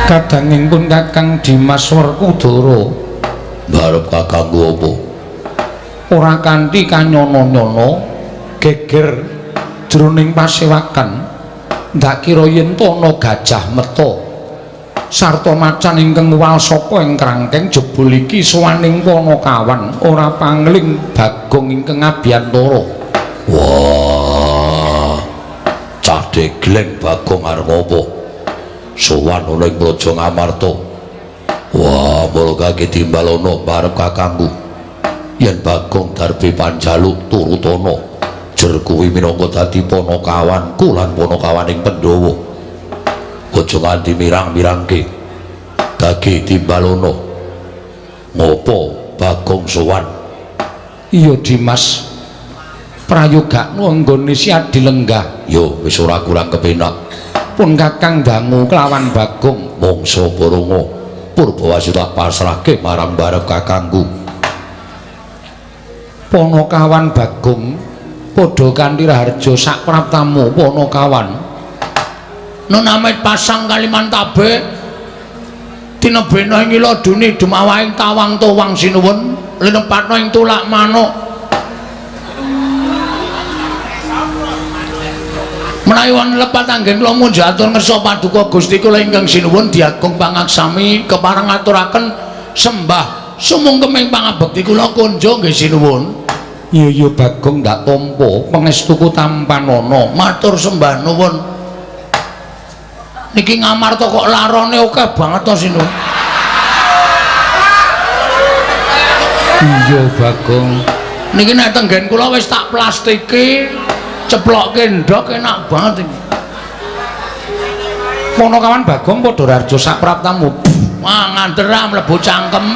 Kadanging pun Kakang Dimas Werkudara. Mbarep kakangku apa? Ora kanthi kanyono-nyono geger jroning pasewakan ndak kira yen ana gajah meta sarta macan ingkang wal saka ing krangkeng jebul iki sowaning Panakawan ora pangling Bagong ingkang abiyantara. Wah, cah degleng Bagong arep apa? Sowan ana ing Praja Ngamarta. Wah, mula kaki timbalono barep kakangku. Yen Bagong darbe panjaluk turutana, jer kuwi minangka dadi panakawanku lan panakawaning Pandhawa. Aja nganti mirang-mirangke. Gage timbalono. Ngopo Bagong sowan? Iya Dimas, prayogakno anggone si adi lenggah. Yo wis ora kurang kepenak. Pun Kakang dangu kelawan Bagong. Mangsa Baronga Purbawasi tak pasrahke marang barep kakangku. Panakawan Bagong padha kanthi raharja sak praptamu Panakawan. Nun amit pasang Kalimantabe tinebena ing ila duni dumawahing tawang towang sinuwun linepatna ing tulak manuk. Menawi wonten lepat anggen kula munjuk atur ngersa paduka Gusti kula ingkang sinuwun diagung pangaksami kepareng ngaturaken sembah sumungkeming pangabekti kula kunjung nggih sinuwun. Iya iya Bagong ndak tampa pangestuku tampanana. Matur sembah nuwun. Niki Ngamarta kok larane akeh banget to sinuwun. Iya Bagong. Niki nek tenggen kula wis tak plastiki ceplokke ndhok enak banget iki. Panakawan Bagong padha raharja sak praptamu. Wah ngandera mlebu cangkem.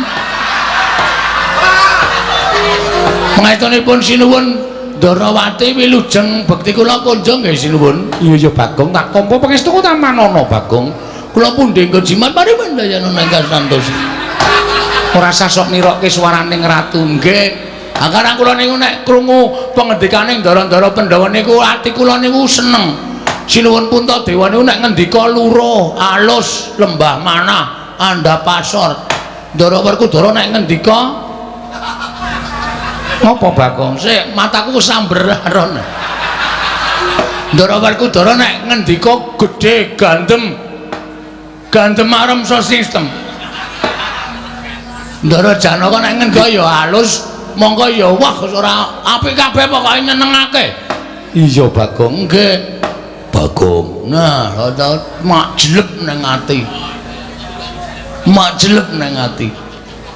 Pangestunipun sinuwun Ndarawati wilujeng bekti kula kunjung nggih sinuwun. Iya iya Bagong tak tampa pangestuku tamanana Bagong. Kula pundi nggo jimat parimandayana ingkang santosi. Ora sasok nirokke swaraning ratu. Nggih. Akarang kula niku nek krungu pangendikane ndara-ndara Pandhawa niku ati kula niku seneng. Sinuwun Puntadewa niku nek ngendika luruh, alus, lembah manah, andhap pasor. Ndara Werkudara nek ngendika ngopo Bagong? Sik, mataku kesamber aron. Ndara Werkudara nek ngendika gedhe gandem. Gandem arem sistem. Ndara Janaka nek ngendika ya alus, mongko ya wah ora apik kabeh pokoke nyenengake. Iya Bagong. Nggih. Bagong. Nah, mak jelep nang ati. Mak jelep nang ati.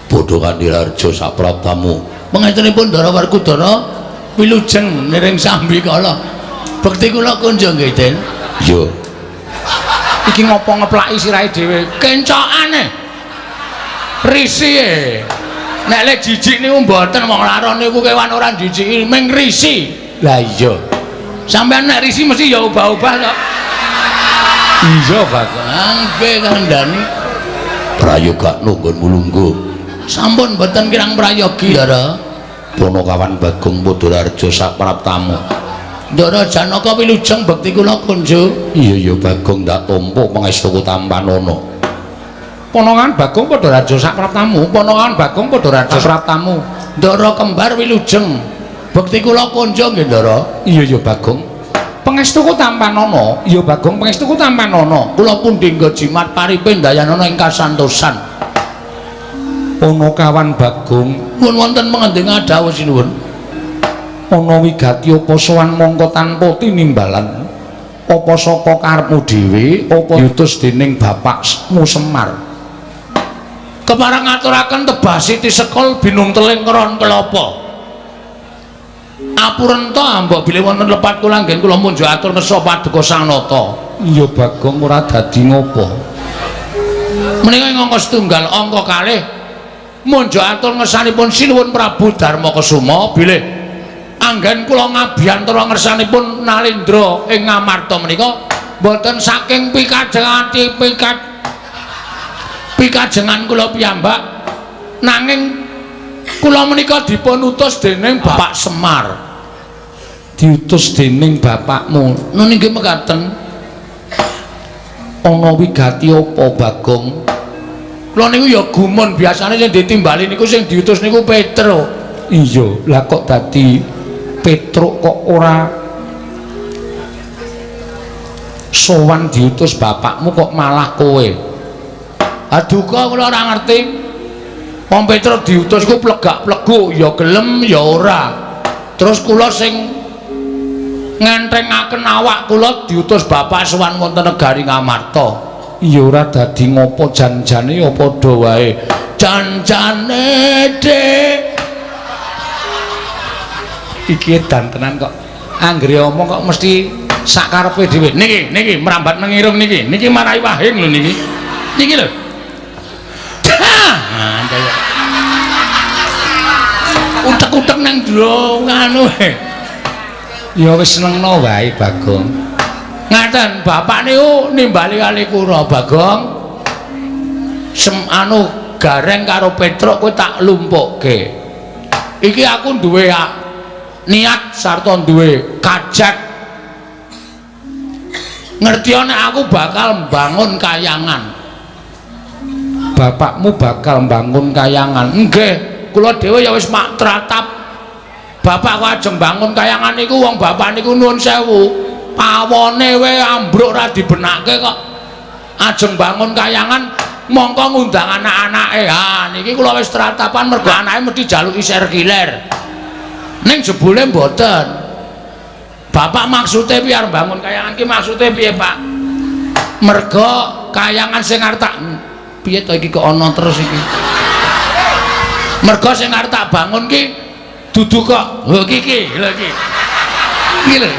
Padha kanthi raharja sak praptamu. Pangestunipun Ndara Werkudara wilujeng niring sambikala. Bekti kula kunjung nggih, Den. Iya. Iki ngopo ngeplaki sirahe dhewe? Kencokane. Risi. Nek le jijik niku mboten wong laron niku kewan ora jijiki ming risi. Lah iya. Sampeyan nek risi mesti ya obah-obah to. Iya Bagong. Nggih kandhani. Prayogakno nggonmu lungguh. Sampun mboten kirang prayogi, Ndara. Panakawan Bagong padha raharja sak praptamu. Ndara Janaka wilujeng bekti kula kunjung. Iya iya Bagong ndak tampa pangestuku tampanana. Panakawan Bagong padha raharja sak praptamu. Panakawan Bagong padha raharja praptamu. Ndara kembar wilujeng bekti kula kunjung nggih, Ndara. Iya iya Bagong. Pangestuku tampanana. Iya Bagong pangestuku tampanana. Kula pundi nggo jimat paripe ndayanana ing kasantosan. Panakawan Bagong pun wonten pengendingan dawuh sinuwun. Ana wigati apa sowan mongko tanpa tinimbalan? Apa saka karepmu dhewe apa diutus dening bapakmu Semar? Kepareng ngaturaken tebah siti sekul binunteling kron kelapa. Apurenta mbok bilih wonten lepat kula anggen kula munjuk atur ngersa paduka Sang Nata. Iya Bagong ora dadi ngopo. Menika ing angka setunggal angka kalih munjuk atur ngersanipun sinuwun Prabu Darma Kesuma bilih anggen kula ngabiyantara ngersanipun Nalendra ing Ngamarta menika mboten saking pikajengati pikajengan kula piyambak nanging kula menika dipun utus dening Bapak Semar. Diutus dening bapakmu. Nun inggih mekaten. Ana wigati apa, Bagong? Kula niku ya gumun, biasane sing ditimbali niku sing diutus niku Petruk. Iya, lah kok dadi Petruk kok ora sowan diutus bapakmu kok malah kowe? Aduka kula ora ngerti. Wong Petruk diutus ku plegak-pleguk, ya gelem ya ora. Terus kula sing ngenthengaken awak kula diutus bapak sowan wonten negari Ngamarta. Iya ora dadi ngopo, jan-jane ya padha wae. Jan-jane Dik. Iki edan tenan kok. Anggere omong kok mesti sak karepe dhewe. Niki, niki merambat nang irung niki. Niki marai wahing lho niki. Niki lho. Nah, kaya utek-utek nang jero nganu. Ya wis senengno wae, Bagong. Ngaten, bapak niku nimbali kali kula, Bagong. Sem anu Gareng karo Petruk kowe tak lumpukke. Iki aku duwe niat sarta duwe kajat. Ngerti nek aku bakal mbangun kayangan. Bapakmu bakal mbangun kayangan. Nggih, kula dhewe ya wis mak tratap. Bapak kok ajeng bangun kayangan niku wong bapak niku nuwun sewu. Pawone we ambruk ora dibenake kok. Ajeng bangun kayangan mongko ngundang anak-anake. Ha niki kula wis tratapan mergo anake mesti jaluki serkiler. Ning jebule mboten. Bapak maksude piye arep bangun kayangan ki maksude piye, Pak? Mergo kayangan sing arep tak piye to iki kok ana terus iki. Mergo sing arep tak bangun ki dudu kok. Lho iki iki, lho iki. Iki lho.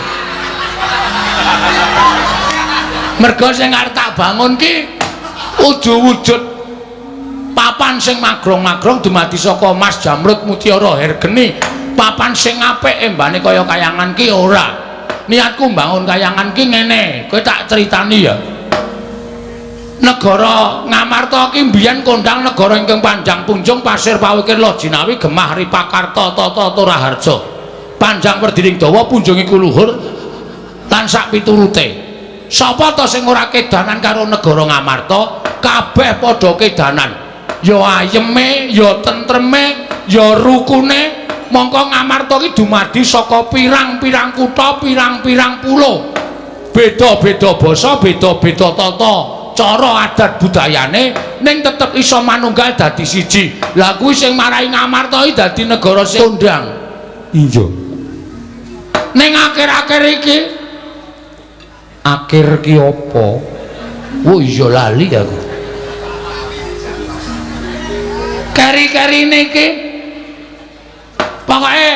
Mergo sing arep tak bangun ki udu wujud papan sing magrong-magrong dumadi saka Mas Jamrud Mutiara Hergeni. Papan sing apik embane kaya kayangan ki ora. Niatku mbangun kayangan ki ngene, kowe tak critani ya. Negara Ngamarta ki mbiyen kondang negara ingkang panjang punjung pasir pawikir Lojinawi gemah Ripakarta tata Toraharja. Panjang werdining dawa punjung iku luhur lan sak piturute. Sapa ta sing ora kedanan karo negara Ngamarta? Kabeh padha kedanan. Ya ayeme, ya tentreme, ya rukune. Mongko Ngamarta ki dumadi saka pirang-pirang kutha, pirang-pirang pulo. Beda-beda basa, beda-beda tata cara adat budayane, ning tetep iso manunggal dadi siji. Lah kuwi sing marai Ngamarta iki dadi negara sing kondang. Iya. Ning akhir-akhir iki akhir ki apa? Oh iya lali aku. Keri-kerine iki pokoke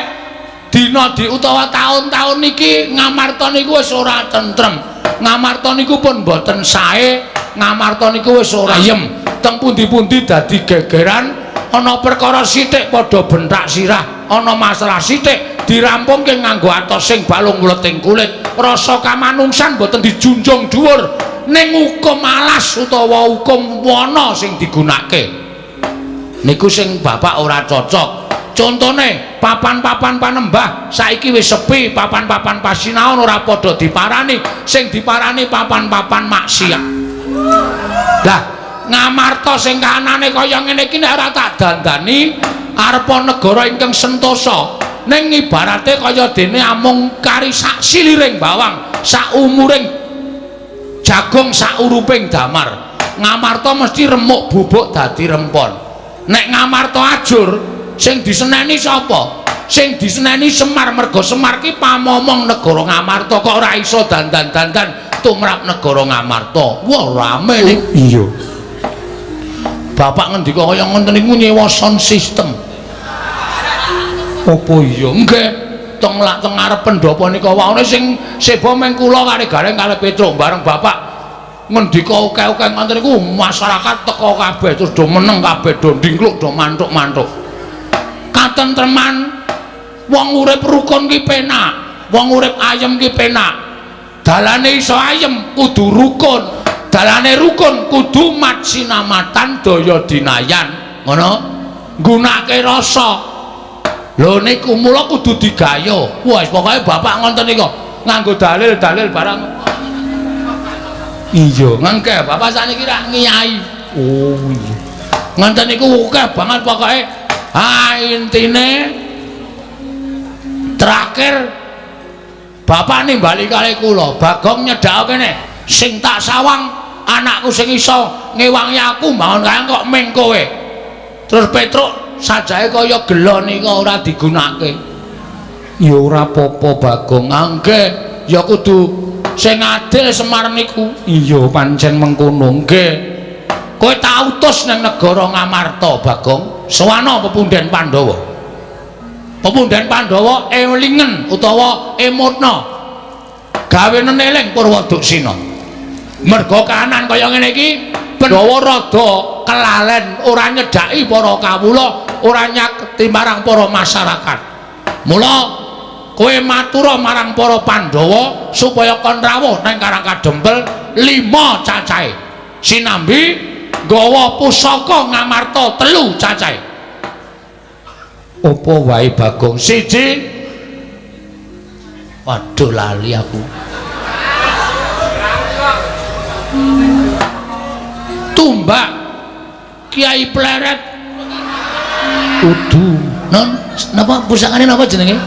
dina di utawa taun-taun niki Ngamarta niku wis ora tentrem. Ngamarta niku pun mboten sae, Ngamarta niku wis ora ayem. Teng pundi-pundi dadi gegeran, ana perkara sithik padha benthak sirah, ana masalah sithik dirampungke nganggo atos sing balung mleting kulit. Rasa kamanungsan mboten dijunjung dhuwur, ning hukum alas utawa hukum wana sing digunakake. Niku sing bapak ora cocok. Contone papan-papan panembah saiki wis sepi, papan-papan pasinaon ora padha diparani, sing diparani papan-papan maksiat. Lah Ngamarta sing kahanane kaya ngene iki nek ora tak dandani arepa negara ingkang sentosa, ning ibarate kaya dene amung kari sak siliring bawang, sak umuring jagung, sak uruping damar. Ngamarta mesti remuk bubuk dadi rempon. Nek Ngamarta ajur, sing diseneni sapa? Sing diseneni Semar, mergo Semar ki pamomong negara Ngamarta kok ora iso dandan-dandan tumrap negara Ngamarta. Wah rame niku. Iya. Bapak ngendika kaya ngoten niku nyewa sound system. Apa iya? Nggih. Teng lak teng ngarep pendopo nika waone sing seba meng kula kali Gareng kali Petruk bareng bapak ngendika akeh-akeh ngoten niku masyarakat teka kabeh terus do meneng kabeh, do ndingkluk, do mantuk-mantuk. Katentreman wong urip rukun ki penak, wong urip ayem ki penak. Dalane iso ayem kudu rukun, dalane rukun kudu matsinamatan daya dinayan, ngono. Nggunakake rasa. Lho niku mula kudu digayo. Wah, pokoke bapak ngoten niku nganggo dalil-dalil barang. Iya. Ngengke bapak saniki rak ngiyai. Oh iya. Ngoten niku akeh banget pokoke. Ah intine terakhir bapak nimbali kali kula, Bagong nyedhak kene, sing tak sawang anakku sing iso ngewangi aku mbangun kayang kok ming kowe. Terus Petruk sajae kaya gelo nika ora digunakake. Ya ora apa-apa Bagong, angge ya kudu sing adil Semar niku. Iya pancen mengkono. Nggih. Kowe tak utus nang negara Ngamarta Bagong, sowana pepunden Pandhawa. Pepunden Pandhawa elingen utawa emotna. Gawene eling Purwaduksina. Merga kahanan kaya ngene iki, Pandhawa rada kelalen, ora nyedhaki para kawula, ora nyaketi marang para masyarakat. Mula kowe matura marang para Pandhawa supaya kon rawuh nang Karang Kadempel 5 cacahe. Sinambi nggawa pusaka Ngamarta 3 cacahe. Apa wae Bagong? Siji. Waduh lali aku. Tumbak Kiai Pleret. Udu. Non, napa pusakane napa jenenge?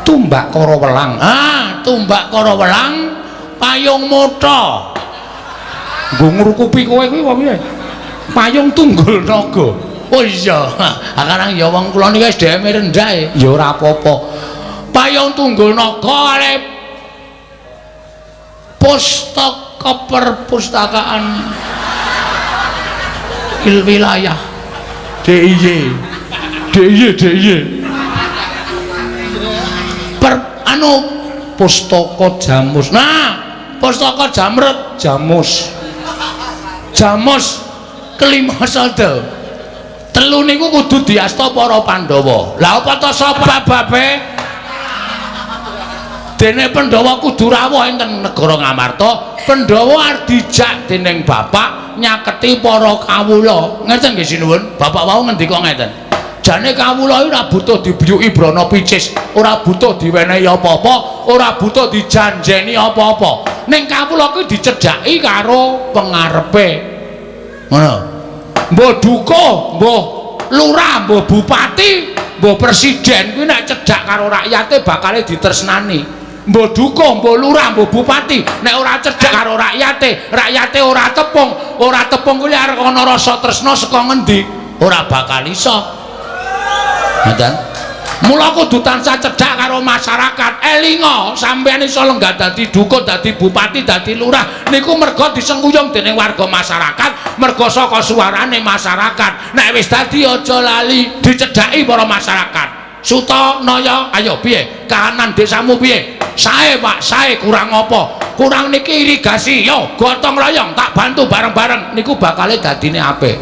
Tumbak Karawelang. Ah, tumbak Karawelang payung motha. Nggo ngrukupi kowe kuwi apa piye? Payung tunggul naga. Oh iya, ha karang ya wong kula niki SDM rendah e. Ya ora apa-apa. Payung tunggul naga ale pustaka perpustakaan wilayah DIY. DIY DIY. Per anu pustaka Jamus. Nah, pustaka Jamret Jamus. Jamus kelima sada. Telu niku kudu diasta para Pandhawa. Lah apa ta sababe? Dene Pandhawa kudu rawuh ing negara Ngamarta. Pandhawa arep dijak dening bapak nyaketi para kawula. Ngerten nggih sinuwun? Bapak wau ngendika ngeten. Jane kawula ora butuh dibiyuki brana picis, ora butuh diwenehi apa-apa, ora butuh dijanjeni apa-apa. Ning kawula kuwi dicedhaki karo pengarepe. Ngono. Mbah dukuh, mbah lurah, mbah bupati, mbah presiden kuwi nek cedhak karo rakyate bakale ditresnani. Mbah dukuh, mbah lurah, mbah bupati nek ora cedhak karo rakyate, rakyate ora tepung kuwi arep ana rasa tresna saka ngendi? Ora bakal iso. Ngoten. Mula kudu tansah cedhak karo masyarakat. Elinga sampeyan iso lenggah dadi dukuh, dadi bupati, dadi lurah niku merga disengkuyung dening warga masyarakat, merga saka suarane masyarakat. Nek wis dadi aja lali dicedhaki para masyarakat. Suta Naya, ayo piye? Kahanan desamu piye? Sae Pak, sae kurang apa? Kurang niki irigasi. Yo gotong royong tak bantu bareng-bareng niku bakale dadine apik.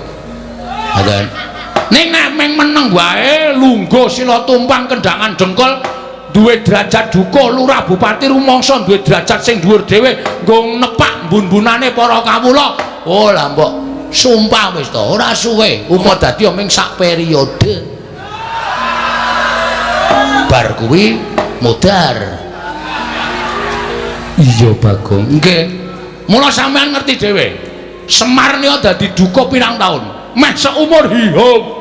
Ngoten. Ning nek meng meneng wae lungguh sila tumpang kendangan dengkul duwe derajat dukuh lurah bupati rumangsa duwe derajat sing dhuwur dhewe nggo nepak mbun-mbunane para kawula. Oh lah mbok sumpah wis to ora suwe upa dadi ming sak periode. Bar kuwi modar. Iya Bagong. Nggih. Mula sampean ngerti dhewe. Semar nika dadi dukuh pirang taun? Meh seumur hidup.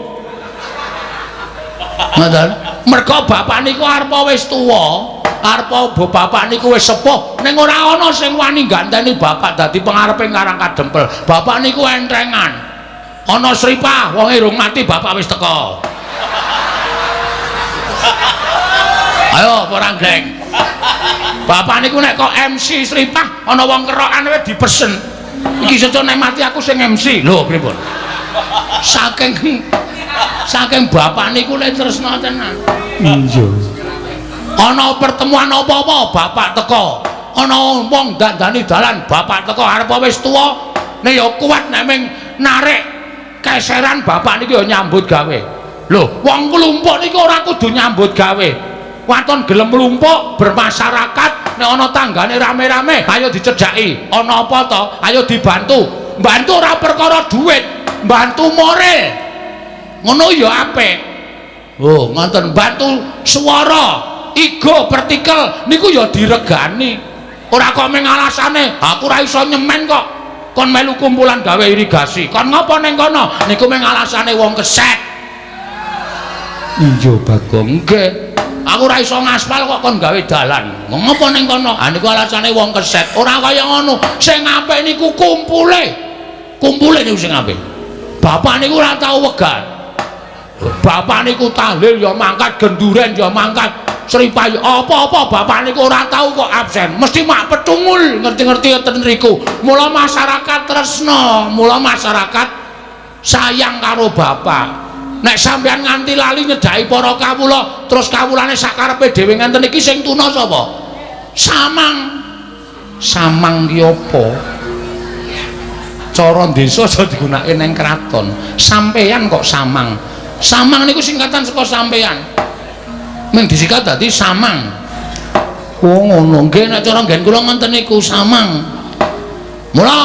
Ngoten. Merga bapak niku arepa wis tuwa, arepa bapak niku wis sepuh, ning ora ana sing wani ganteni bapak dadi pengarepe Karang Kadempel. Bapak niku entrengan. Ana sripah wonge rung mati bapak wis teka. Ayo para gleng. Bapak niku nek kok MC sripah ana wong kerokan wis dipesen. Iki sesuk nek mati aku sing MC. Lho pripun? Saking bapak niku lek tresna tenan. Iya. Ana pertemuan apa-apa bapak teka. Ana wong dandani dalan bapak teka arep wis tuwa nek ya kuat nek ming narik keseran bapak niku ya nyambut gawe. Lho, wong klumpuk niku ora kudu nyambut gawe. Waton gelem mlumpuk bermasyarakat nek ana tanggane rame-rame ayo dicedhaki. Ana apa to? Ayo dibantu. Bantu ora perkara duit, bantu moral. Ngono ya apik. Oh, ngoten bantu swara, igo pertikel niku ya diregani. Ora kok mung alasane, aku ora iso nyemen kok. Kon melu kumpulan gawe irigasi. Kon ngopo ning kono? Niku mung alasane wong keset. Iya Bagong, nggih. Aku ora iso ngaspal kok kon gawe dalan. Ngopo ning kono? Ah niku alasane wong keset. Ora kaya ngono. Sing apik niku kumpule. Kumpule niku sing apik. Bapak niku ora tau wegan. Bapak niku tahlil ya mangkat, genduren ya mangkat, sripayu apa-apa bapak niku ora tau kok absen. Mesti mak petungul ngerti-ngerti ten riku. Mula masyarakat tresna, mula masyarakat sayang karo bapak. Nek sampean nganti lali nyedhaki para kawula, terus kawulane sakarepe dhewe ngenten iki sing tuna sapa? Samang. Samang ki apa? Cara desa aja digunakake ning kraton. Sampeyan kok samang. Samang niku singkatan saka sampeyan. Mung disikat dadi samang. Oh ngono. Nggih nek cara nggen kula ngoten niku samang. Mula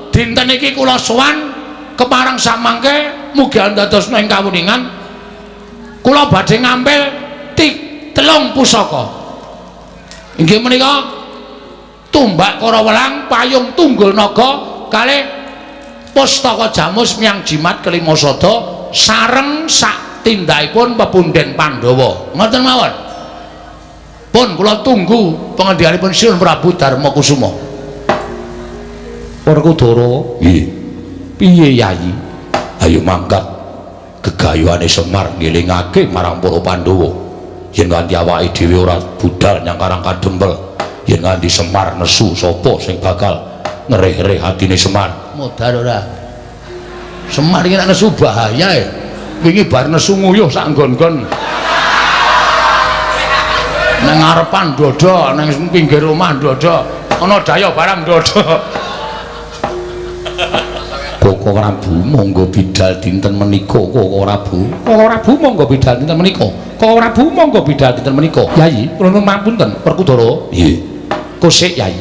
dinten iki kula sowan kepareng samangke mugi andadosna ing kawuningan kula badhe ngampil telung pusaka. Inggih menika tumbak Karawelang, payung tunggul naga kalih pustaka jamus miang jimat kelima sada sareng sak tindakipun pepunden Pandhawa. Ngoten mawon. Pun kula tunggu pengendikanipun Sinuwun Prabu Darma Kusuma. Werkudara, nggih. Piye Yayi? Ayo mangkat gegayuhane Semar ngelingake marang para Pandhawa. Yen nganti awake dhewe ora budal nyang Karang Kadempel, yen nganti Semar nesu sapa sing bakal ngereh-reh atine Semar? Modar ora. Semar iki nek nesu bahaya e. Wingi bar nesu nguyuh sak nggon-nggon. Nang ngarepan ndodho, nang pinggir omah ndodho, ana daya barang ndodho. Koko Prabu monggo bidal dinten menika, Koko Prabu. Koko Prabu monggo bidal dinten menika. Koko Prabu monggo bidal dinten menika. Yayi, kula nuwun pangapunten, Werkudara. Nggih. Kosik Yayi.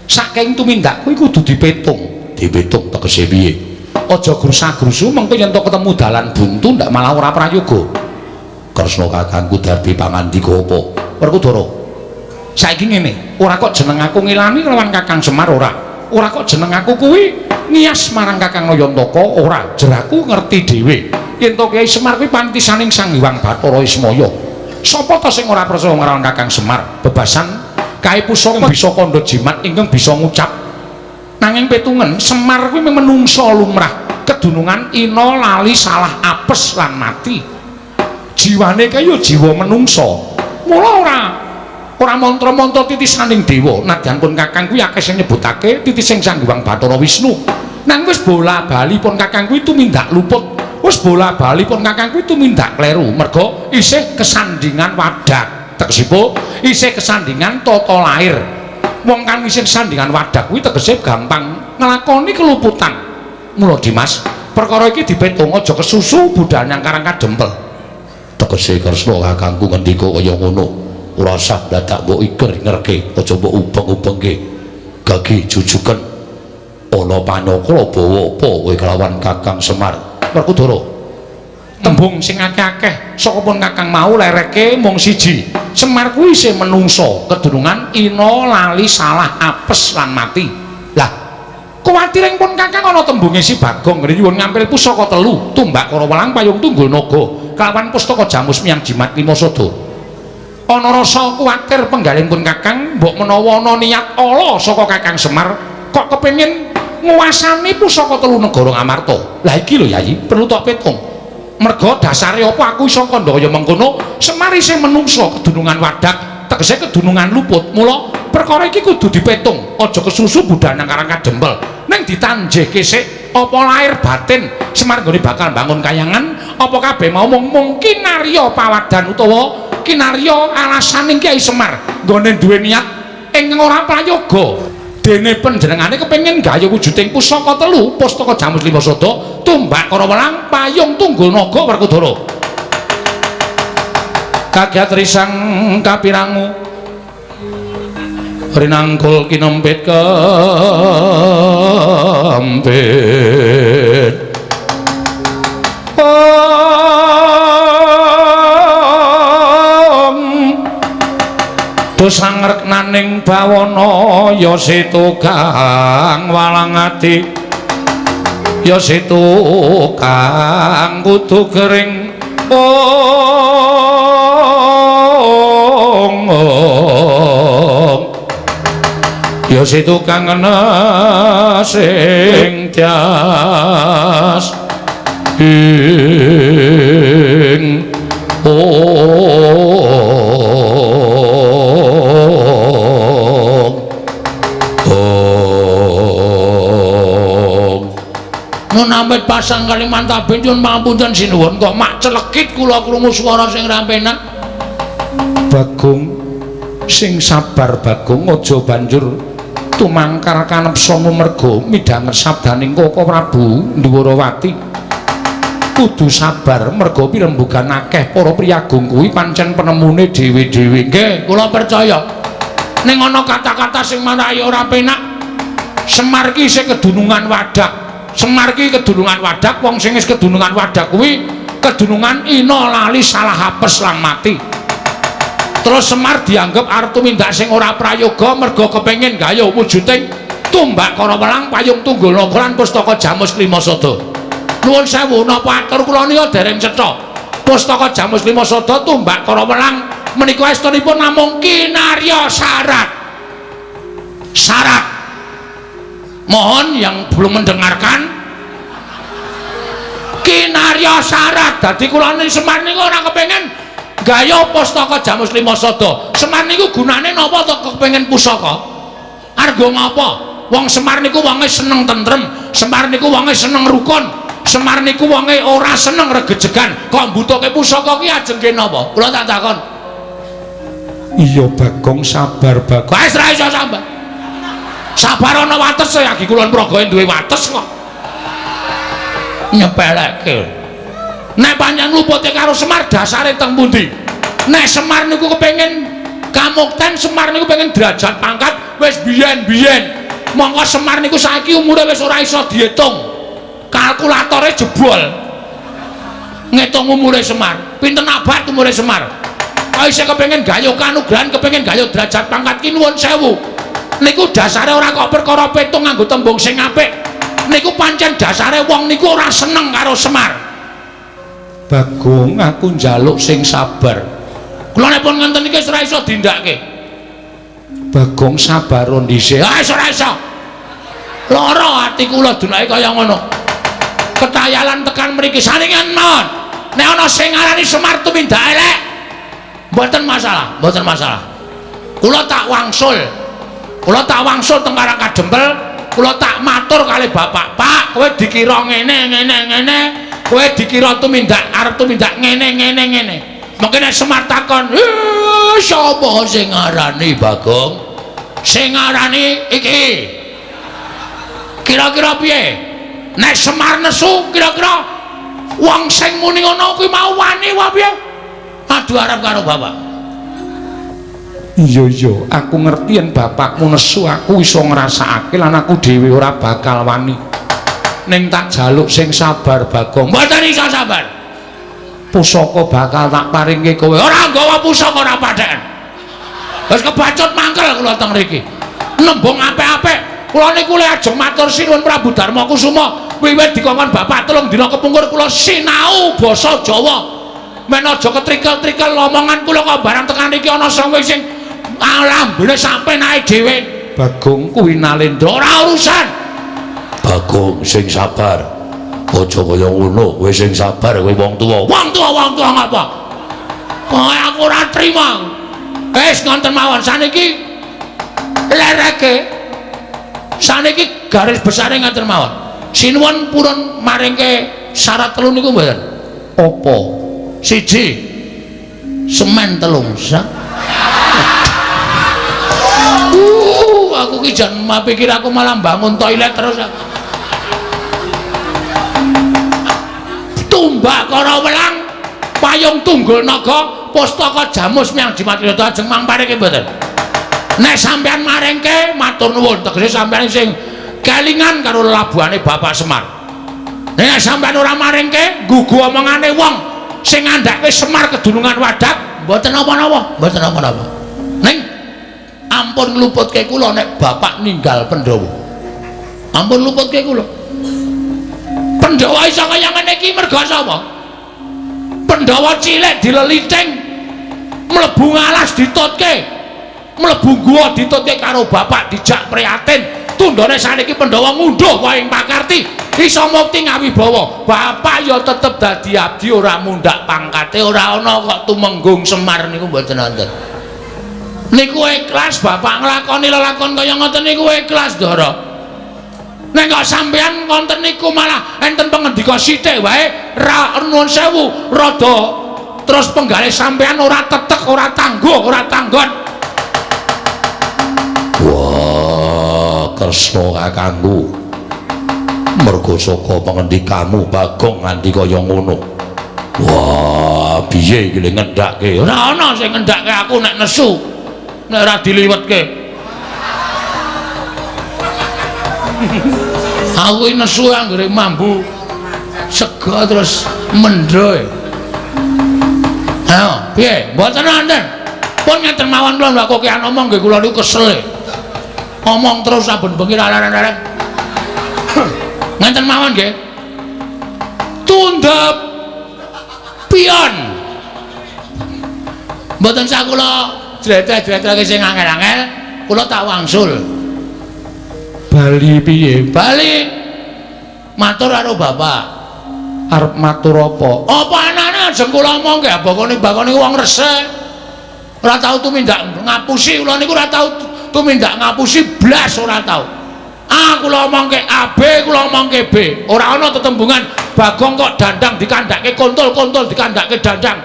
Saking tumindakku iku kudu dipetung. Dipetung tegese piye? Aja grusa-grusu mengko yen to ketemu dalan buntu ndak malah ora prayoga. Kresna kakangku darbi pangandika apa? Werkudara. Saiki ngene, ora kok jeneng aku ngilani lawan Kakang Semar ora. Ora kok jeneng aku kuwi ngias marang Kakang Nayantaka ora. Jeraku ngerti dhewe. Yen to Kyai Semar kuwi pantisaning Sang Hyang Bathara Ismaya. Sapa ta sing ora percaya marang Kakang Semar? Bebasan kae pusaka bisa kandha jimat ingkang bisa ngucap. Nanging petungen Semar kuwi menungsa lumrah. Kedunungan ina lali salah apes lan mati. Jiwane kae ya jiwa menungsa. Mula ora mantra-mantra titisaning dewa. Nadyan pun Kakang kuwi akeh sing nyebutake titising Sang Hyang Bathara Wisnu. Nang wis bola-bali pun Kakang kuwi tumindak luput. Wis bola-bali pun Kakang kuwi tumindak kleru. Merga isih kesandingan wadak. Tegesipun isih kesandingan tata lahir. Wong kang isih kesandingan wadak kuwi tegese gampang nglakoni keluputan. Mula Dimas, perkara iki dipetung aja kesusu budal nyang Karang Kadempel. Tegese Kresna kakangku ngendika kaya ngono. Ora usah dadak mbok iker ngerke, aja mbok ubeng-ubengke. Gagi jujuken ana panyakra bawa apa kowe kelawan Kakang Semar? Werkudara. Tembung sing akeh-akeh saka pun Kakang mau lereke mung siji. Semar kuwi isih menungsa, kedunungan ina lali salah apes lan mati. Lah, kuwatire pun Kakang ana tembunge si Bagong ngene nyuwun ngampil pusaka telu, tumbak Karawelang payung tunggul naga kelawan pustaka jamus miang jimat lima sada. Ana rasa kuwatir penggalih pun Kakang mbok menawa ana niat ala saka Kakang Semar kok kepengin nguasani pusaka telu negara Ngamarta. Lah iki lho Yayi, perlu tok petung. Merga dasare apa aku iso kandha kaya mengkono? Semar isih menungsa kedunungan wadak, tegese kedunungan luput. Mula perkara iki kudu dipetung, aja kesusu budal nang Karang Kadempel. Ning ditanjehke sik apa lahir batin Semar nggone bakal bangun kayangan, apa kabeh mau mung kinarya pawadan utawa kinarya alasaning Kyai Semar nggone duwe niat ing ora prayoga. Dene panjenengane kepengin gawe wujuding pusaka telu, pustaka jamus lima sada, tumbak Karawelang, payung tunggul naga Werkudara. Kagiat risang kapirangu rinangkul kinempit kempit. Om dosang reknan Jroning bawana ya situ kang walang ati, ya situ kang kudu gering. Ong ong ya situ kang sing tias ing ong ong. Nun amit pasang Kalimantan nyuwun pangapunten sinuwun kok mak celekit kula krungu swara sing ra penak. Bagong sing sabar Bagong, aja banjur tumangkar kanepsamu merga midhanget sabdaning Koko Prabu Ndhuwarawati. Kudu sabar merga pirembugan akeh para priyagung kuwi pancen penemune dhewe-dhewe. Nggih, kula percaya. Ning ana kata-kata sing marai ora penak. Semar ki isih kedunungan wadak. Semar ki kedunungan wadak, wong sing wis kedunungan wadak kuwi kedunungan ina lali salah apes lang mati. Terus Semar dianggep arep tumindak sing ora prayoga merga kepengin gayuh wujuding tumbak kara welang payung tunggul naga lan pustaka Jamus Klimasada. Nuwun sewu, napa atur kula nika dereng cetha. Pustaka Jamus Klimasada tumbak kara welang menika estunipun namung kinarya syarat. Syarat. Mohon yang belum mendengarkan, kinarya syarat. Dadi kula Semar niku ora kepengin gaya pustaka Jamus Klimasada. Semar niku gunane napa to kepengin pusaka? Argo ngapa? Wong Semar niku wonge seneng tentrem, Semar niku wonge seneng rukun, Semar niku wonge ora seneng regejegan. Kok mbutuhke pusaka ki ajeng nggih napa? Kula tak takon. Iya Bagong, sabar Bagong. Wis ra iso sabar. Sabar ana wates ya, iki kula praga duwe wates kok. Nyepelekke. Nek pancen lupute karo Semar dasare teng pundi? Nek Semar niku kepengin kamukten, Semar niku pengen derajat pangkat wis biyen-biyen. Mongko Semar niku saiki umure wis ora iso diitung. Kalkulatore jebol. Ngitung umure Semar. Pinten abad umure Semar? Kok isih kepengin gayuh kanugrahan, kepengin gayuh derajat pangkat ki nuwun sewu. Niku dasare ora kok perkara petung nganggo tembung sing apik. Niku pancen dasare wong niku ora seneng karo Semar. Bagong, aku njaluk sing sabar. Kula nek pun ngenten iki wis ora iso dindakake. Bagong sabar dhisik. Ah wis ora iso. Lara ati kula dunake kaya ngono. Ketayalan tekan mriki saningan mawon. Nek ana sing ngarani Semar tumindak elek, mboten masalah, mboten masalah. Kula tak wangsul. Kula tak wangsul teng Karang Kadempel, kula tak matur kali bapak, "Pak, kowe dikira ngene ngene ngene, kowe dikira tumindak arep tumindak ngene ngene ngene." Mungkin nek Semar takon, "Sapa sing ngarani Bagong?" Sing ngarani iki. Kira-kira piye? Nek Semar nesu, kira-kira wong sing muni ngono kuwi mau wani wae piye? Adu arep karo bapak. Iya iya, aku ngerti yen bapakmu nesu, aku iso ngrasakake lan aku dhewe ora bakal wani. Ning tak jaluk sing sabar Bagong. Mboten iso sabar. Pusaka bakal tak paringke kowe. Ora nggawa pusaka ora patheken. Wis kebacut mangkel kula teng mriki. Nembung apik-apik. Kula niku le ajeng matur sinuwun Prabu Darma Kusuma wiwit dikongkon bapak 3 dina kepungkur kula sinau basa Jawa. Men aja ketrikel-trikel omongan kula kok barang tekan iki ana sing alambene sampe naik dhewe. Bagong kuwi Nalendra ora urusan. Bagong sing sabar. Aja kaya ngono, kowe sing sabar kowe wong tuwa. Wong tuwa wong tuwa ngapa? Kowe aku ora trima. Wis ngonten mawon saniki lereke. Saniki garis besare ngaten mawon. Sinuwun purun maringke syarat 3 niku mboten. Apa? 1 semen 3 sak. Aku ki jan pikir aku malah bangun toilet terus. Tumbak kara welang payung tunggul naga pustaka Jamus miang Jimatirta ajeng mangpareke mboten. Nek sampean maringke matur nuwun, tegese sampean sing kelingan karo lelabuhane Bapak Semar. Nek sampean ora maringke nggugu omongane wong sing ngandhake Semar kedunungan wadak, mboten napa-napa, mboten napa-napa. Ning Ampun ngluputke kula nek bapak ninggal Pandhawa. Ampun luputke kula. Pandhawa iso kaya ngene iki merga sapa? Pandhawa cilik dileliting, mlebu ngalas ditutke, mlebu guwa ditutke karo bapak dijak prihatin. Tundhone saniki Pandhawa ngunduh wae ing pakarti, iso mukti ngawibawa. Bapak ya tetep dadi abdi ora mundhak pangkate, ora ana kok tumenggung Semar niku mboten wonten. Niku ikhlas bapak nglakoni lelakon kaya ngoten niku ikhlas, Ndara. Nek kok sampean wonten niku malah enten pengendika sithik wae ra nuwun sewu rada terus penggalih sampean ora tetek, ora tangguh, ora tanggon. Wah, Kresna kakangku. Mergo saka pengendikamu Bagong nganti kaya ngono. Wah, piye iki le ngendhake? Ora ana sing ngendhake aku nek nesu. Nek ora diliwetke. Aku iki nesu anggere mambu sega terus mendho. Ayo, piye? Mboten wonten. Pun ngeten mawon kula lha kok kian omong nggih kula niku kesel. Omong terus saben bengi rararararek. Ngeten mawon nggih. Tundhep pion. Mboten sak kula jletreh-jletrehke sing angel-angel, kula tak wangsul. Bali piye? Bali matur karo bapak. Arep matur apa? Apa anane ajeng kula omongke bakone wong resik. Ora tau tumindak ngapusi kula niku ora tau tumindak ngapusi blas ora tau. A kula omongke A, B kula omongke B. Ora ana tetembungan Bagong kok dandang dikandhake kontol, kontol dikandhake dandang.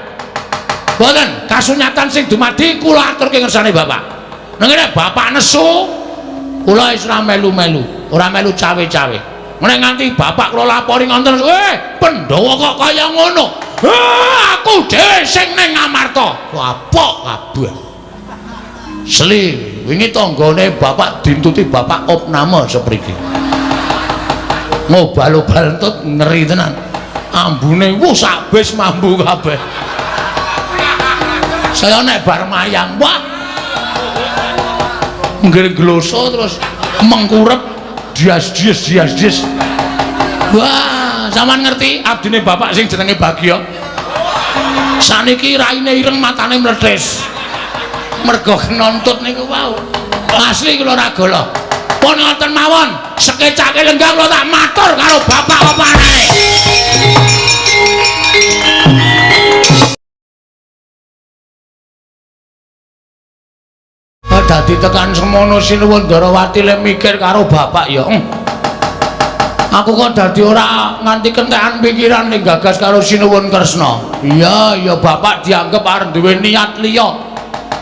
Mboten, kasunyatan sing dumadi kula aturke ngersane bapak. Nang ngene bapak nesu, kula wis ora melu-melu, ora melu cawe-cawe. Nek nganti bapak kula lapori ngoten, Pandhawa kok kaya ngono. Aku dhewe sing ning Ngamarta. Apok kabeh. Sli, wingi tanggane bapak dintuti bapak opname sepriki. Ngobal-obal entut ngeri tenan. Ambune wuh sak bis mambu kabeh. Saya nek bar mayang, wah. Nggih gloso terus mengkurep dias dias dias dias. Wah, sampean ngerti abdine bapak sing jenenge Bagya. Saniki raine ireng matane mlethis. Mergo nontut niku wau. Asli kula ora golo. Pun ngoten mawon, sekecake lenggah kula tak matur karo bapak apa anane. Dadi tekan semono Sinuwun Ndarawati le mikir karo bapak ya. Aku kok dadi ora nganti kentekan pikiran ning gagas karo Sinuwun Kresna. Iya, ya bapak dianggep arep duwe niat liya.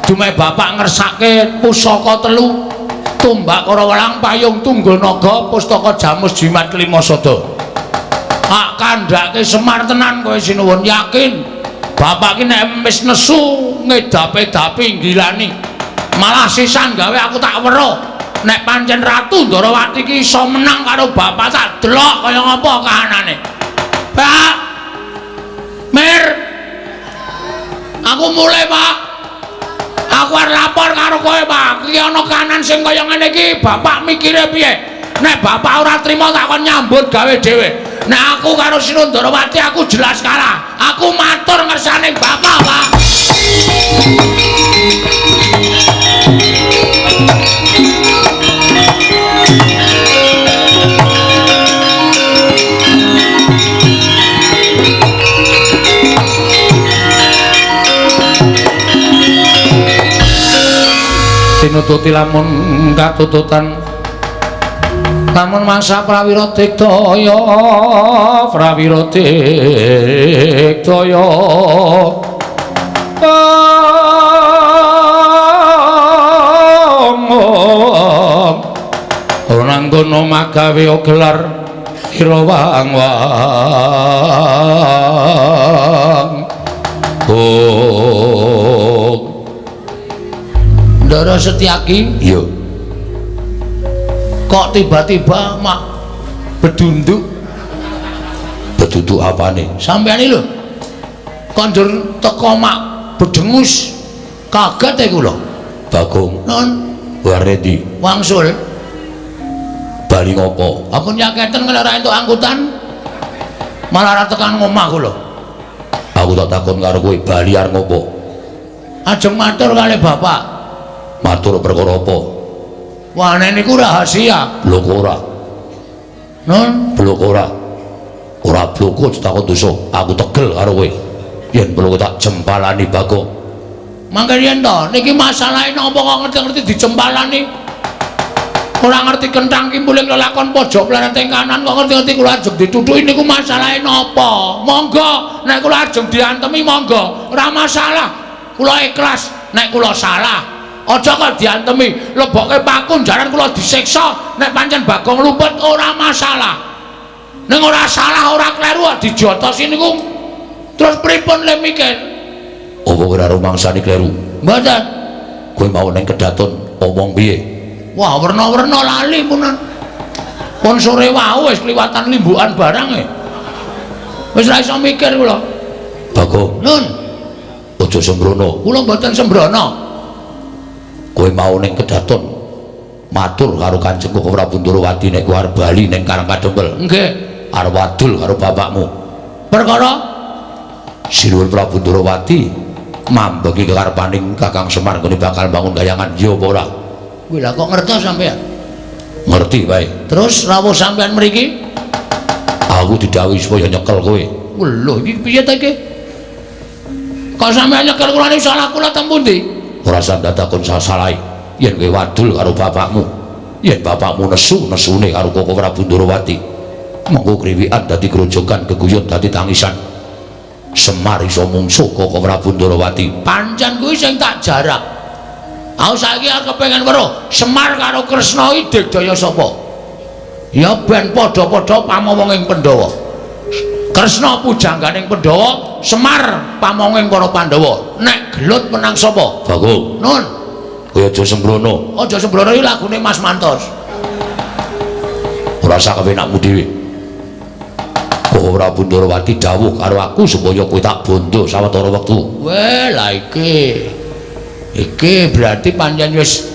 Dumeh bapak ngersake pusaka telu, tumbak Karawelang, payung tunggul naga, pustaka jamus jimat kelima sada. Tak kandhake Semar tenan kowe Sinuwun, yakin. Bapak ki nek wis nesu ngedape-dapi nggilani. Malah sisan gawe aku tak weruh nek pancen Ratu Ndarawati ki iso menang karo bapak tak delok kaya ngapa kahanane. Pak Mir, aku mulai Pak. Aku arep lapor karo kowe Pak. Iki ana kahanan sing kaya ngene iki, bapak mikire piye? Nek bapak ora trima tak kon nyambut gawe dhewe. Nek aku karo Sinuwun Ndarawati aku jelas kalah. Aku matur ngersane bapak, Pak. Tinututi lamun katututan lamun masa prawira digdaya, prawira digdaya. Ora nggono magawe gelar ira wang-wang. Oh. Ndara Setyaki, iya. Kok tiba-tiba mak bedunduk? Bedunduk apane? Sampeyan iki lho. Kondur teko mak bedengus. Kaget e kula. Bagong. Non. Arep ndi? Wangsul. Bali ngopo? Ampun yaketen nek ora entuk angkutan. Malah ora tekan ngomah kula. Aku tak takon karo kowe, bali arep ngopo? Ajeng matur kalih bapak. Matur perkara apa? Wah, nek niku rahasia. Lho kok ora? Nun, blok ora. Ora bloko takon dosa. Aku tegel karo kowe. Yen bloko tak jempalani Bagong. Mangke yen to, niki masalahe napa kok ngerti-ngerti dijempalani? Ora ngerti kenthang kimpuling lelakon pojok plerete kanan kok ngerti-ngerti kula ajeng ditutuki niku masalahe napa? Monggo, nek kula ajeng diantemi monggo, ora masalah. Kula ikhlas nek kula salah. Aja kok diantemi, lebokke paku jaran kula disiksa, nek pancen Bagong luput ora masalah. Ning ora salah ora kleru kok dijotosi niku terus pripun le mikir? Apa ora rumangsani kleru? Mboten. Kowe mau ning kedaton omong piye? Wah, werna-werna lali punan. Pun sore wau wis kliwatan limbukan barang e. Wis ra iso mikir kula. Bagong. Nun. Aja sembrono. Kula mboten sembrono. Kowe mau ning kedaton matur karo Kanjeng Koko Prabu Ndorowati nek kowe arep bali ning Karang Kadempel. Nggih. Arep wadul karo bapakmu. Perkara Sinuwun Prabu Ndorowati mambeki kekarepaning Kakang Semar nggone bakal bangun gayangan ya apa ora? Kuwi lha kok ngertos sampean? Ngerti wae. Terus rawuh sampean mriki? Aku didhawuhi supaya nyekel kowe. Lho iki piye ta iki? Kok sampean nyekel kula niku salah kula teng pundi? Ora sampeyan takon salah-salahe. Yen kowe wadul karo bapakmu, yen bapakmu nesu nesune karo Koko Prabu Ndorowati, monggo kriwikan dadi grojogan, geguyon dadi tangisan. Semar iso mungsuh Koko Prabu Ndorowati. Pancen kuwi sing tak jarak. Aku saiki arep kepengin weruh Semar karo Kresna iki digdaya sapa? Ya ben padha-padha pamomonging Pandhawa. Kresna pujangganing Pandhawa, Semar pamonging para Pandhawa. Nek gelut menang sapa? Bagong. Nun. Kowe aja sembrono. Aja sembrono iki lagune Mas Mantos. Ora sak kepenakmu dhewe. Koko Prabu Ndorowati dawuh karo aku supaya kowe tak bondo sawetara wektu. Weh, lah iki. Iki berarti pancen wis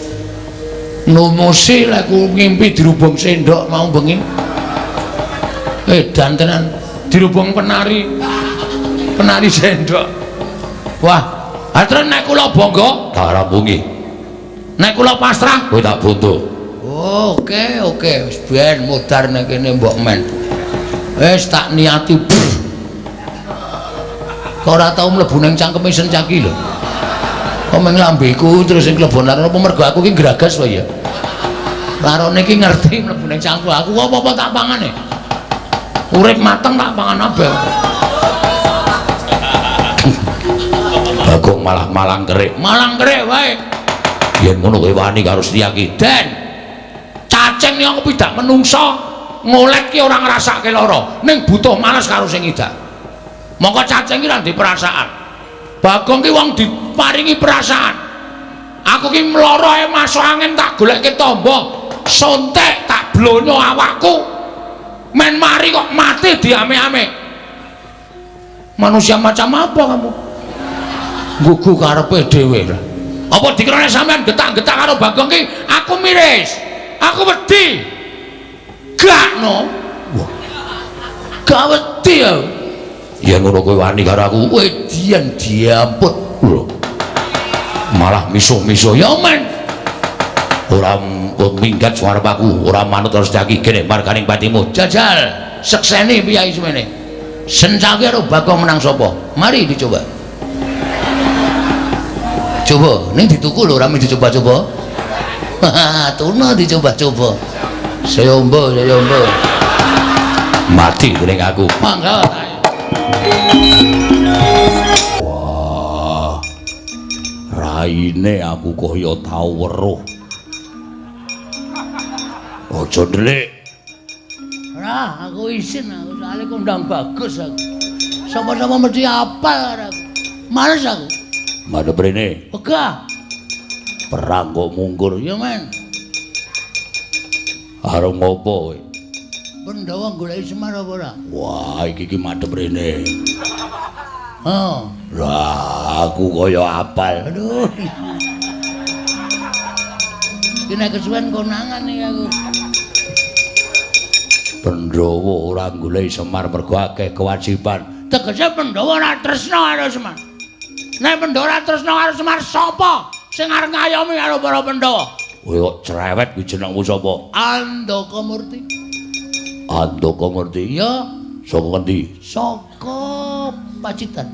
numusi lek ku ngimpi dirubung sendok mau bengi. Edan tenan dirubung penari. Penari sendok. Wah, terus nek kula bangga tak rampungi. Nek kula pasrah kowe tak bondo. Oh, oke, oke, wis ben mudhar nek kene mbok men. Wis tak niati. Kok ora tau mlebu ning cangkeme Sencaki lho. Kok meng lambeku terus sing klebon laron apa mergo aku ki gragas wae ya. Larone ki ngerti mlebu ning cangkem aku apa-apa tak pangane. Urip mateng tak pangan abeh. Bagong malah malang kerik. Malang kerik wae. Yen ngono kowe wani karo Setyaki. Den. Cacing yang pidak menungso ngolet ki ora ngrasake lara, ning butuh males karo sing idak. Mongko cacing ki ora ndek perasaan. Bagong ki wong diparingi perasaan. Aku ki mloro ae masuk angin tak golekke tamba, sontek tak blonyo awakku. Men mari kok mati diame-ame. Manusia macam apa kamu? Gugu karepe dhewe lah. Apa dikirane sampean getak-getak karo Bagong ki aku miris. Aku wedi. Gak no. Wah. Gak wedi ya. Yen ngono kowe wani karo aku. Wedian diamput. Lho. Malah misuh-misuh ya men. Ora minggat suarep aku, ora manut terus Setyaki kene marganing patimu. Jajal, sekseni piyai semene. Sencaki karo Bagong menang sapa? Mari dicoba. Coba, ning dituku lho ora dicoba-coba. Tuna dicoba-coba. Sayombo, sayombo. Mati dening aku. Mangga. Wah. Raine aku kaya tau weruh. Aja ndelik. Ora, aku isin aku soalé kondang bagus aku. Sapa-sapa mesti apal karo aku. Males aku. Madhep rene. Wegah. Perang kok mungkur ya men. Arep ngopo kowe? Pandhawa goleki Semar apa ora? Wah, iki ki madhep rene. Heeh. Lah, aku kaya apal. Aduh. Iki nek kesuwen konangan iki aku. Pandhawa ora goleki Semar mergo akeh kewajiban. Tegese Pandhawa ora tresna karo Semar. Nek Pandhawa ora tresna karo Semar, sapa sing arep ngayomi karo para Pandhawa? Kowe kok cerewet kuwi jenengmu sapa? Andaka Murti. Andaka Murti? Iya. Saka ngendi? Saka Pacitan.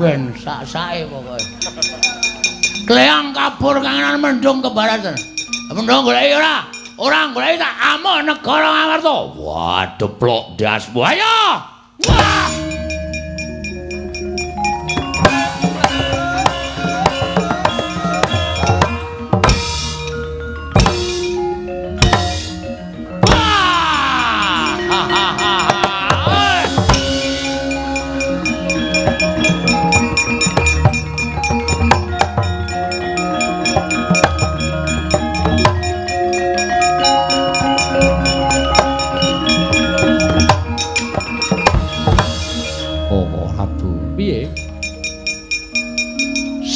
Ben sak-sake pokoke. Kleyang kabur kangenan mendung kebaratan. Mendung goleki ora? Ora goleki tak amuk negara Ngamarta. Wah, deplok ndasmu. Ayo! Wah!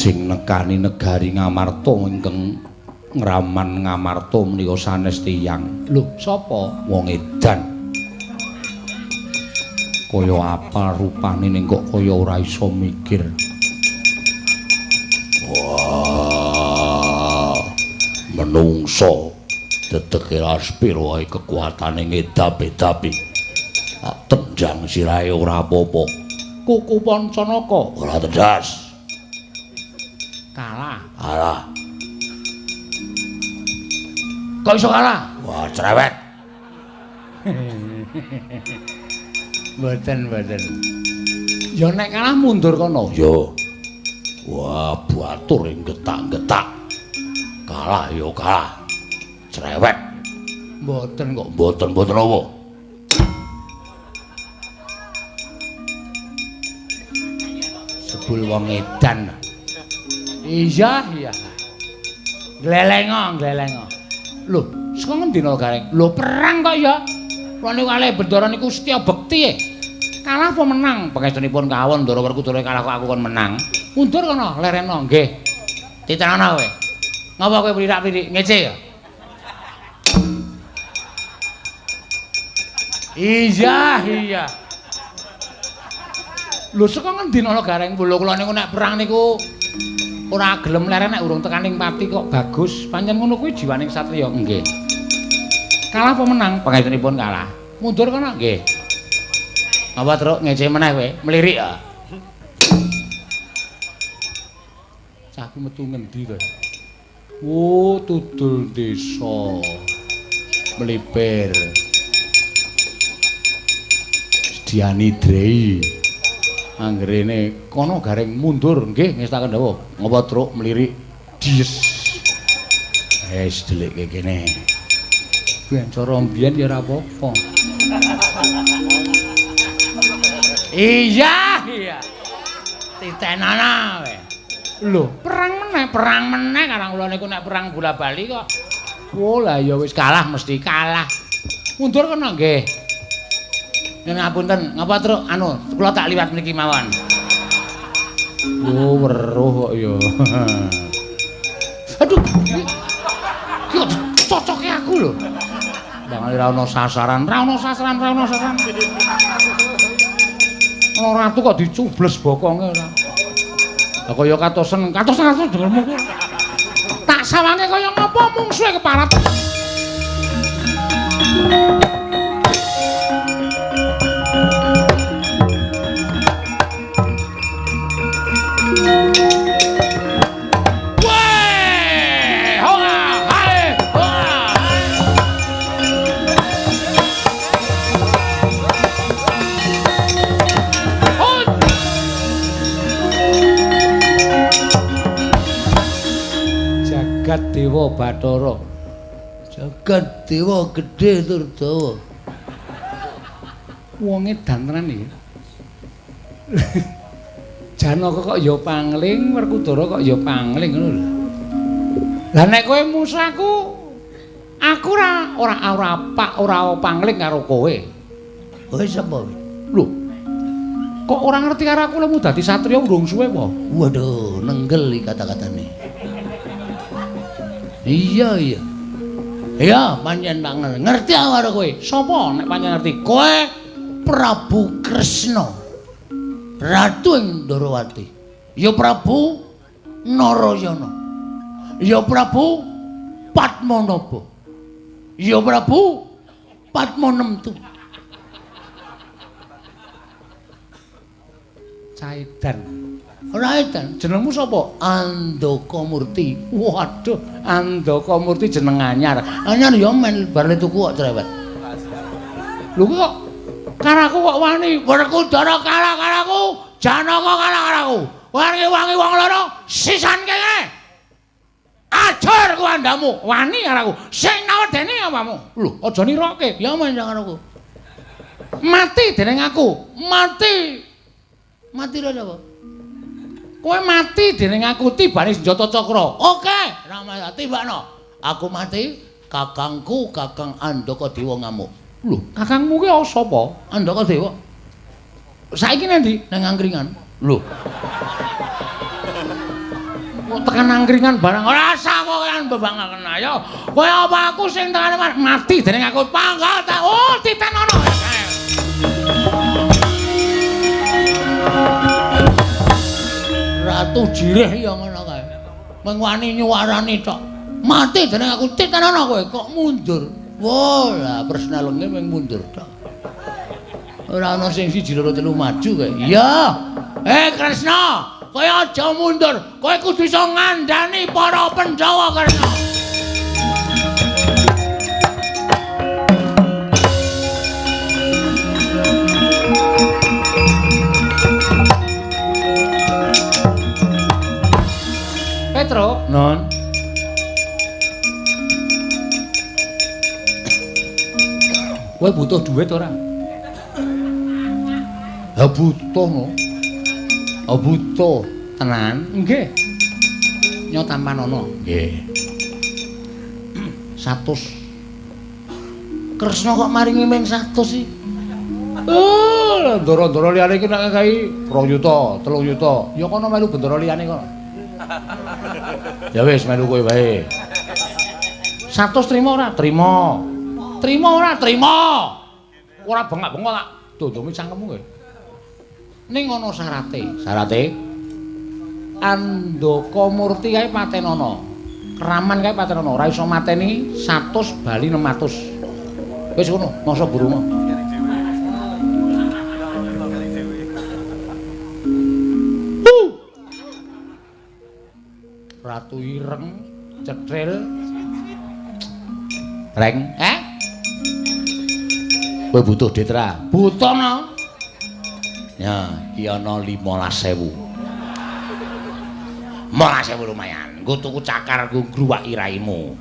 Sing nekani negari Ngamarta ingkang ngraman Ngamarta menika sanes tiyang. Lho, sapa? Wong edan. Kaya apa rupane ning kok kaya ora iso mikir. Wah, menungso dedeke laspir wae kekuatane ngedap-edapi. Tendang sirahe ora apa-apa. Kuku Pancanaka ora tedas. Kalah. Kalah. Kok iso kalah? Wah, cerewet. Mboten, mboten. Ya nek kalah mundur kono. Ya. Wah, batur ing getak-getak. Kalah ya kalah. Cerewet. Mboten kok. Mboten-mboten apa? Sebul wong edan. Iya, iya. Glelengo, glelengo. Lho, saka ngendi no Gareng? Lho, perang kok ya. Kula niku kalih Bendara niku setya bekti. Kalah apa menang? Pangestunipun kawon Ndara Werkudara kalah kok aku kon menang. Mundur kono, lereno nggih. Titenono kowe. Ngapa kowe plirak-plirik ngece ya? Iya, iya. Lho, saka ngendi no Gareng? Lho, kula niku nek perang niku ora gelem leren nek urung tekaning pati kok bagus. Pancen ngono kuwi jiwaning satriya. Nggih. Kalah apa menang? Pangestunipun kalah. Mundur kono nggih. Apa truk ngece meneh kowe? Melirik ya. Cah ku metu ngendi to? Oh, tudul desa. Melipir. Sediani Drei. Anggerene kono Gareng mundur nggih ngestaken dawuh. Ngapa truk melirik dies. Wis delikke kene. Ben cara mbiyen ya ora apa-apa. Iya, iya. Titenana kowe. Lho, perang meneh karang kula niku nek perang bola-bali kok. Oh, lah ya wis kalah mesti kalah. Mundur kono nggih. Yen ngapunten, ngapa truk anu kula tak liwat mriki mawon. Oh, weruh kok ya. Aduh. Ki kok cocoke aku lho. Bang ora ono sasaran, ora ono sasaran, ora ono sasaran. Ana ratu kok dicubles bokonge ora. Lah kaya katosen, katosen katosen dengermu. Tak sawange kaya ngapa mungsuhe keparat. Jagat Dewa Bathara. Jagat Dewa gedhe tur dawa. Wong edan tenan iki. Janaka kok ya pangling, Werkudara kok ya pangling ngono lho. Lah nek kowe musuh aku, aku ora ora ora pak ora pangling karo kowe. Kowe sapa? Lho. Kok ora ngerti karo aku lemu dadi satriya urung suwe apa? Waduh, nenggel iki kata-katane. Iya iya. Iya, pancen tak ngerti aku karo kowe. Sapa nek pancen ngerti? Kowe Prabu Kresna. Ratu ing Ndorowati. Ya Prabu Narayana. Ya Prabu Padmanaba. Ya Prabu Padmanemtu. Caidan. Ora edan. Jenengmu sapa? Andaka Murti. Waduh, Andaka Murti jeneng anyar. Anyar ya men bar le tuku kok cerewet. Lho kok karo aku kok wani? Werkudara kalah karo aku, Janaka kalah karo aku. Wangi-wangi wong loro sisan kene. Ajar ku andamu, wani karo aku. Sing nawedeni apamu? Lho, aja niroke. Ya men karo aku. Mati dening aku. Mati. Mati lho sapa? Kowe mati dening aku tibane senjata cakra. Oke, Rama tibakno. Aku mati, kakangku Kakang Andaka Dewa ngamuk. Lho, kakangmu ki sapa? Andaka Dewa. Saiki nang ndi? Nang angkringan. Lho. Kok tekan angkringan barang ora usah kowe bebangaken ayo. Kowe apa aku sing tekane mati dening aku panggal ta. Oh, titenono. Ratu Jireh ya ngono kae. Mung wani nyuwarani tok. Mati dening aku titenono kowe kok mundur. Wah, lah persnelenge mung mundur tok. Ora ana sing 1 2 3 maju kae. Iya. Kresna, kowe aja mundur. Kowe kudu iso ngandani para Pandhawa, Kresna. Petro, Non. Kowe butuh duit ora? Ha butuh no. Ha butuh tenan. Nggih. Nyo tampanono. Nggih. 100. Kresna kok maringi ming 100 sih? Oh, ndoro-ndoro liyane iki nek kae 2 yuta, 3 yuta. Ya kono melu bendara liyane kono. Ya wis melu kowe wae. 100 trimo ora? Trimo. Trimo ora? Trimo. Ora bengak-bengok tak dondongi cangkemmu kowe. Ning ana syarate. Syarate Andaka Murti kae patenono. Keraman kae patenono, ora iso mateni 100 bali 600. Wis ngono, masa burung. Ratu ireng cetril reng kowe butuh duit ra? Butuh no. Ya, iki ana 15.000. 15.000 lumayan. Nggo tuku cakar nggo ngruwaki raimu.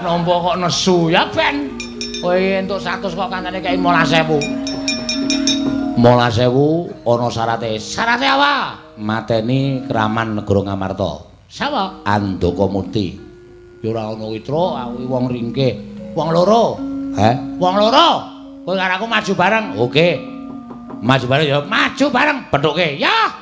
Nampa kok nesu ya ben. Kowe entuk 100 kok kancane kei 15.000. 15.000 ana syarate. Syarate apa? Mateni Kraman Negara Ngamarta. Sapa? Andaka Murti. Ya ora ana witra, aku wong ringkih. Wong loro. Heh? Wong loro. Kowe karo aku maju bareng. Oke. Maju bareng ya, maju bareng. Pethuke. Ya.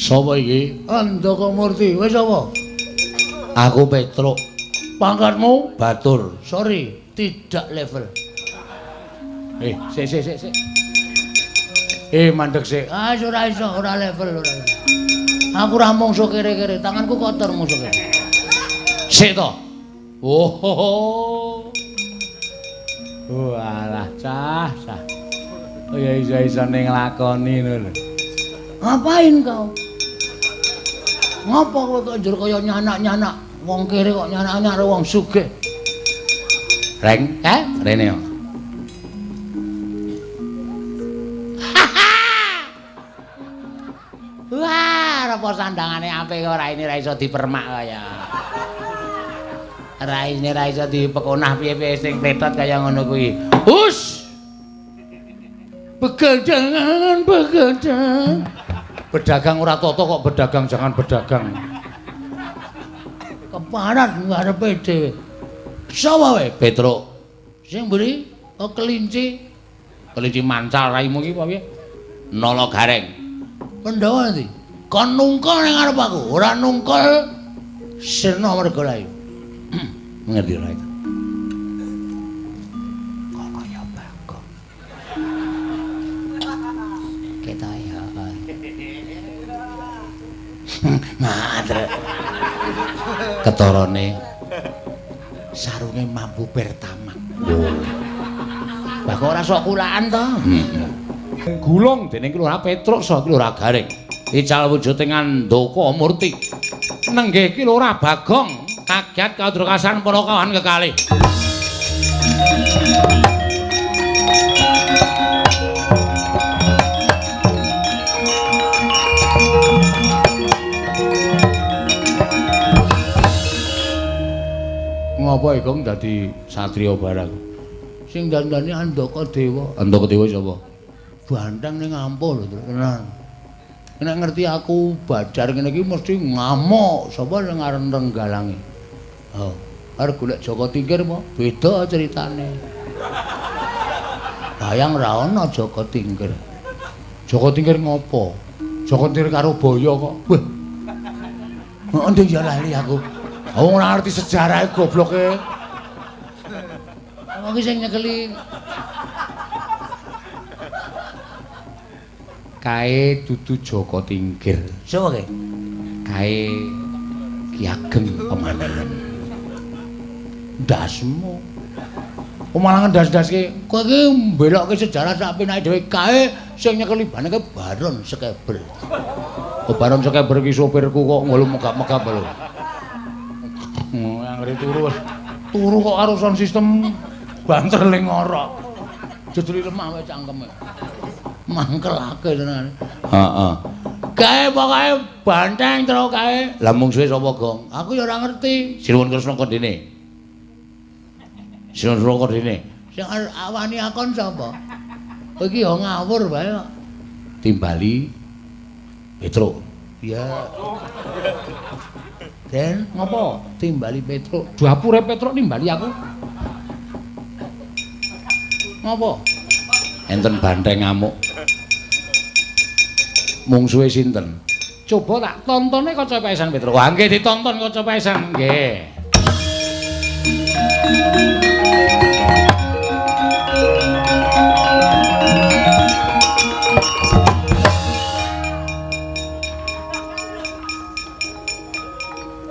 Sapa iki? Andaka Murti. Wis sapa? Aku Petruk. Pangkatmu? Batur. Sorry, tidak level. Sik sik sik sik. Mandek sik. Ah, ora iso, ora level ora. Aku ora mungsuh kere-kere, tanganku kotor mungsuh kere. Sik to. Oh. Walah, cah, cah. Oh ya iso-isone nglakoni ngono lho. Ngapain kau? Ngapa kowe kok njur kaya nyanak-nyanak wong kere kok nyanak-nyanak karo wong sugih? Reng, rene yo. Wah, apa sandangane apik ora ini ra iso dipermak kaya. Raine ra iso dipekonah piye-piye sing pletot kaya ngono kuwi. Hus. Begadangan, begadang. Pedagang ora tata kok berdagang, jangan berdagang. Keparat ngarepe dhewe. Sapa wae Petruk? Sing mburi kok kelinci. Kelinci mancal raimu iki apa piye? Nala Gareng. Pandhawa ndi? Kon nungkul ning ngarep aku, ora nungkul sirna merga layu. Ngerti ora itu? Kok kaya Bagong. Ketok ya. Ngadrek. Ketorone sarunge mambu pertama. Lah kok ora sok kulaan to? Heeh. Gulung dening ki Lurah Petruk saha ki Lurah Gareng. Ical wujuding Andaka Murti. Nenggih ki Lurah Bagong kaget kadrakasan para kawan kekalih. Ngopo Gong dadi satriya barang? Sing dandane Andaka Dewa. Andaka Dewa sapa? Banteng ning ampuh lho, tenan. Nek ngerti aku badar ngene iki mesti ngamuk. Sapa sing arep renggalangi? Oh, arep golek Jaka Tingkir apa? Beda ceritane. Bayang ra ana Jaka Tingkir. Jaka Tingkir ngopo? Jaka Tingkir karo Baya kok. Wah. Endi ya lali aku. Wong ora ngerti sejarahe gobloke. Wong iki sing nyekeli kae dudu Jaka Tingkir. Sapa kae? Kae Ki Ageng Pemanahan. Ndasmu. Kok malah ngendas-ndaske. Kowe iki mbelokke sejarah sak penake dhewe kae sing nyekeli baneke Baron Sekeber. Oh, Baron Sekeber iki sopirku kok ngono megap-megap lho. Anggere turu wis. Turu kok karo sound system banter ling ngorok. Jejuli lemah wae cangkeme. Mangkelake tenan. Heeh. Kae pokoke banteng terus kae. Lah mungsuhe sapa, Gong? Aku ya ora ngerti. Sinuwun Kresna kondene. Sinuwun Kresna kondene. Sing awani akon sapa? Kowe iki ya ngawur wae kok. Timbali Petruk. Ya. Den, ngopo? Timbali Petruk. Dapure Petruk nimbali aku. Ngopo? Enten banteng ngamuk. Mungsuhe sinten? Coba tak tontone kaca paesan Petruk. Wah, nggih ditonton kaca paesan. Nggih.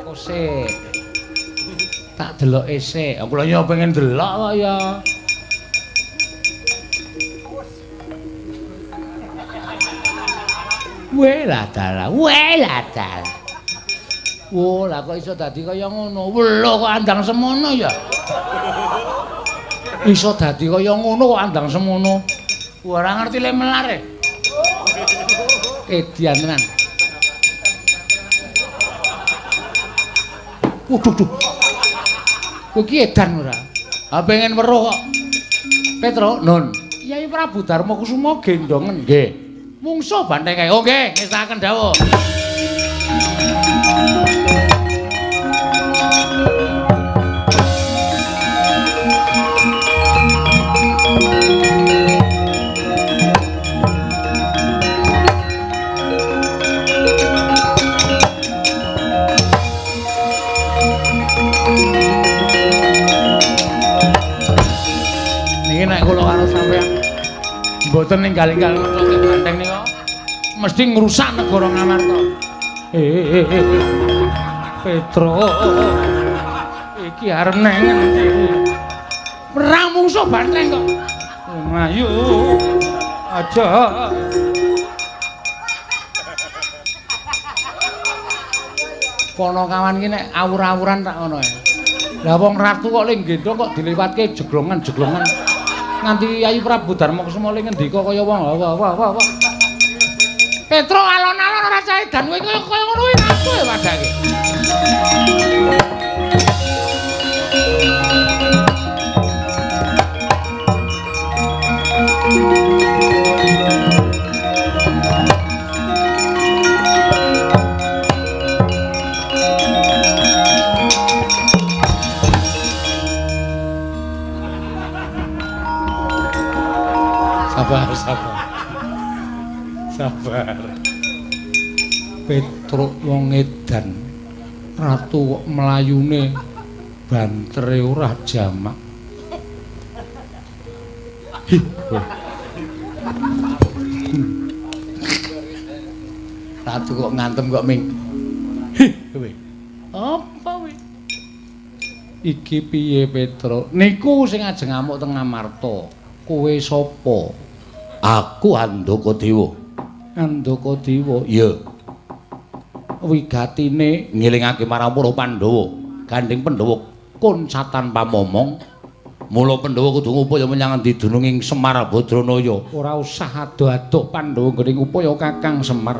Kose. Tak deloke sik. Aku lha yo pengen delok kok ya. Welah dalah, welah dalah. Wo, lah kok iso dadi kaya ngono? Welo kok andang semono ya. Iso dadi kaya ngono kok andang semono. Ora ngerti le melar e. Edian tenan. Waduh, duh. Kowe iki edan ora? Ha pengen weruh kok. Petruk, Nun. Kyai Prabu Darma Kusuma gendongen nggih. Mungsuh banteng kae. Oh nggih, ngestakaken dawuh. Niki nek kula karo sampeyan mboten ninggal-ninggal ngecoke banteng nika mesti ngrusak negara Ngamarta. Petruk iki arep nang ngendi? Perang mungsuh banteng kok. Mlayu aja. Ponokawan iki nek awur-awuran tak ngono ae. Lah wong ratu kok le nggendhong kok dilewatke jeglongan-jeglongan. Nganti Kyai Prabu Darma Kusuma le ngendika kaya wong wah wah wah wah. Petruk alon-alon ora caedan kowe kaya ngono kuwi ratu ya padake. Petruk wong edan. Ratu kok mlayune bantere ora jamak. Ratu kok ngantem kok ming. Hi kowe. Apa kowe? Iki piye Petruk? Niku sing ajeng ngamuk teng Ngamarta. Kowe sapa? Aku Handaka Dewa. Handaka Dewa? Iya. Wigatine ngelingake marang para Pandhawa. Gandeng Pandhawa kuncatan pamomong. Mula Pandhawa kudu ngupaya menyang endi dununging Semar Badranaya. Ora usah adoh-adoh Pandhawa nggone ngupaya Kakang Semar.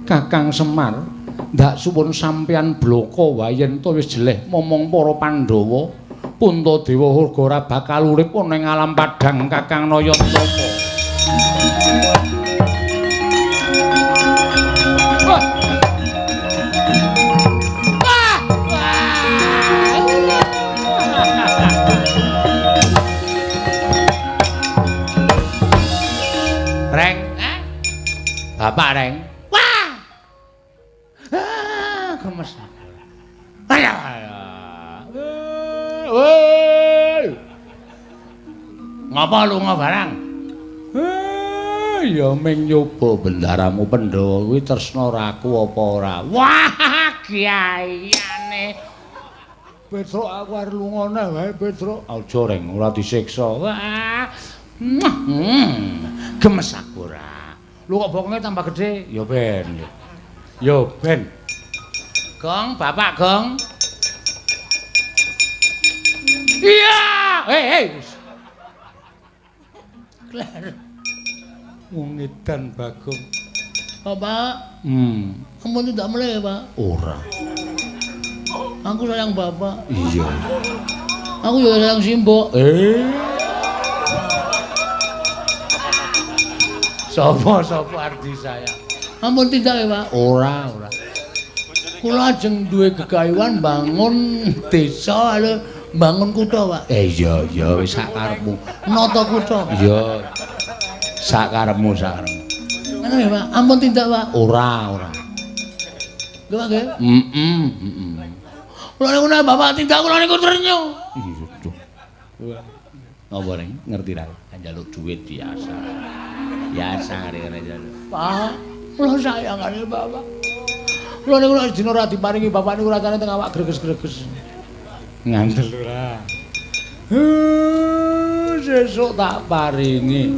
Kakang Semar, ndak suwun sampeyan bloko wae yen to wis jeleh momong para Pandhawa. Puntadewa uga ora bakal urip ana ing alam padhang Kakang Naya Tapa. Wah. Wah. Reng, eh? Bapak Reng. Wah. Ah, gemes. Ayo. Woi. Ngapa lunga barang? Ya ming nyoba bendaramu Pandhawa kuwi tresna raku apa ora. Wah, kiaiane. Petruk aku arep lunga neh wae Petruk. Aja Reng, ora disiksa. Wah. Gemes aku ora. Lho kok bokonge tambah gedhe? Ya ben. Ya ben. Gong, Bapak Gong. Iya, hei hei. Kler. Wong edan Bagong. Bapak. Ampun tidak mulai, Pak. Ora. Aku sayang Bapak. Iya. Aku juga sayang Simbok. Sapa-sapa ardi sayang. Ampun tidak ya, Pak. Ora, ora. Kula ajeng duwe gegayuhan bangun desa lho, bangun kutha, Pak. Iya, iya wis sak karepmu. Nata kutha. Iya. Sak karepmu, sak karepmu. Ngono ya, Pak. Ampun tindak, Pak. Ora, ora. Nggih, Pak nggih. Heeh, heeh. Kula niku nek Bapak tindak kula niku ternyo. Iya, duh. Napa Reng? Ngerti ra? Njaluk duit biasa. Biasa ngene njaluk. Pak, kula sayang karo Bapak. Kula niku nek dina ora diparingi Bapak niku rasane teng awak greges-greges. Ngandel ora. Sesuk tak paringi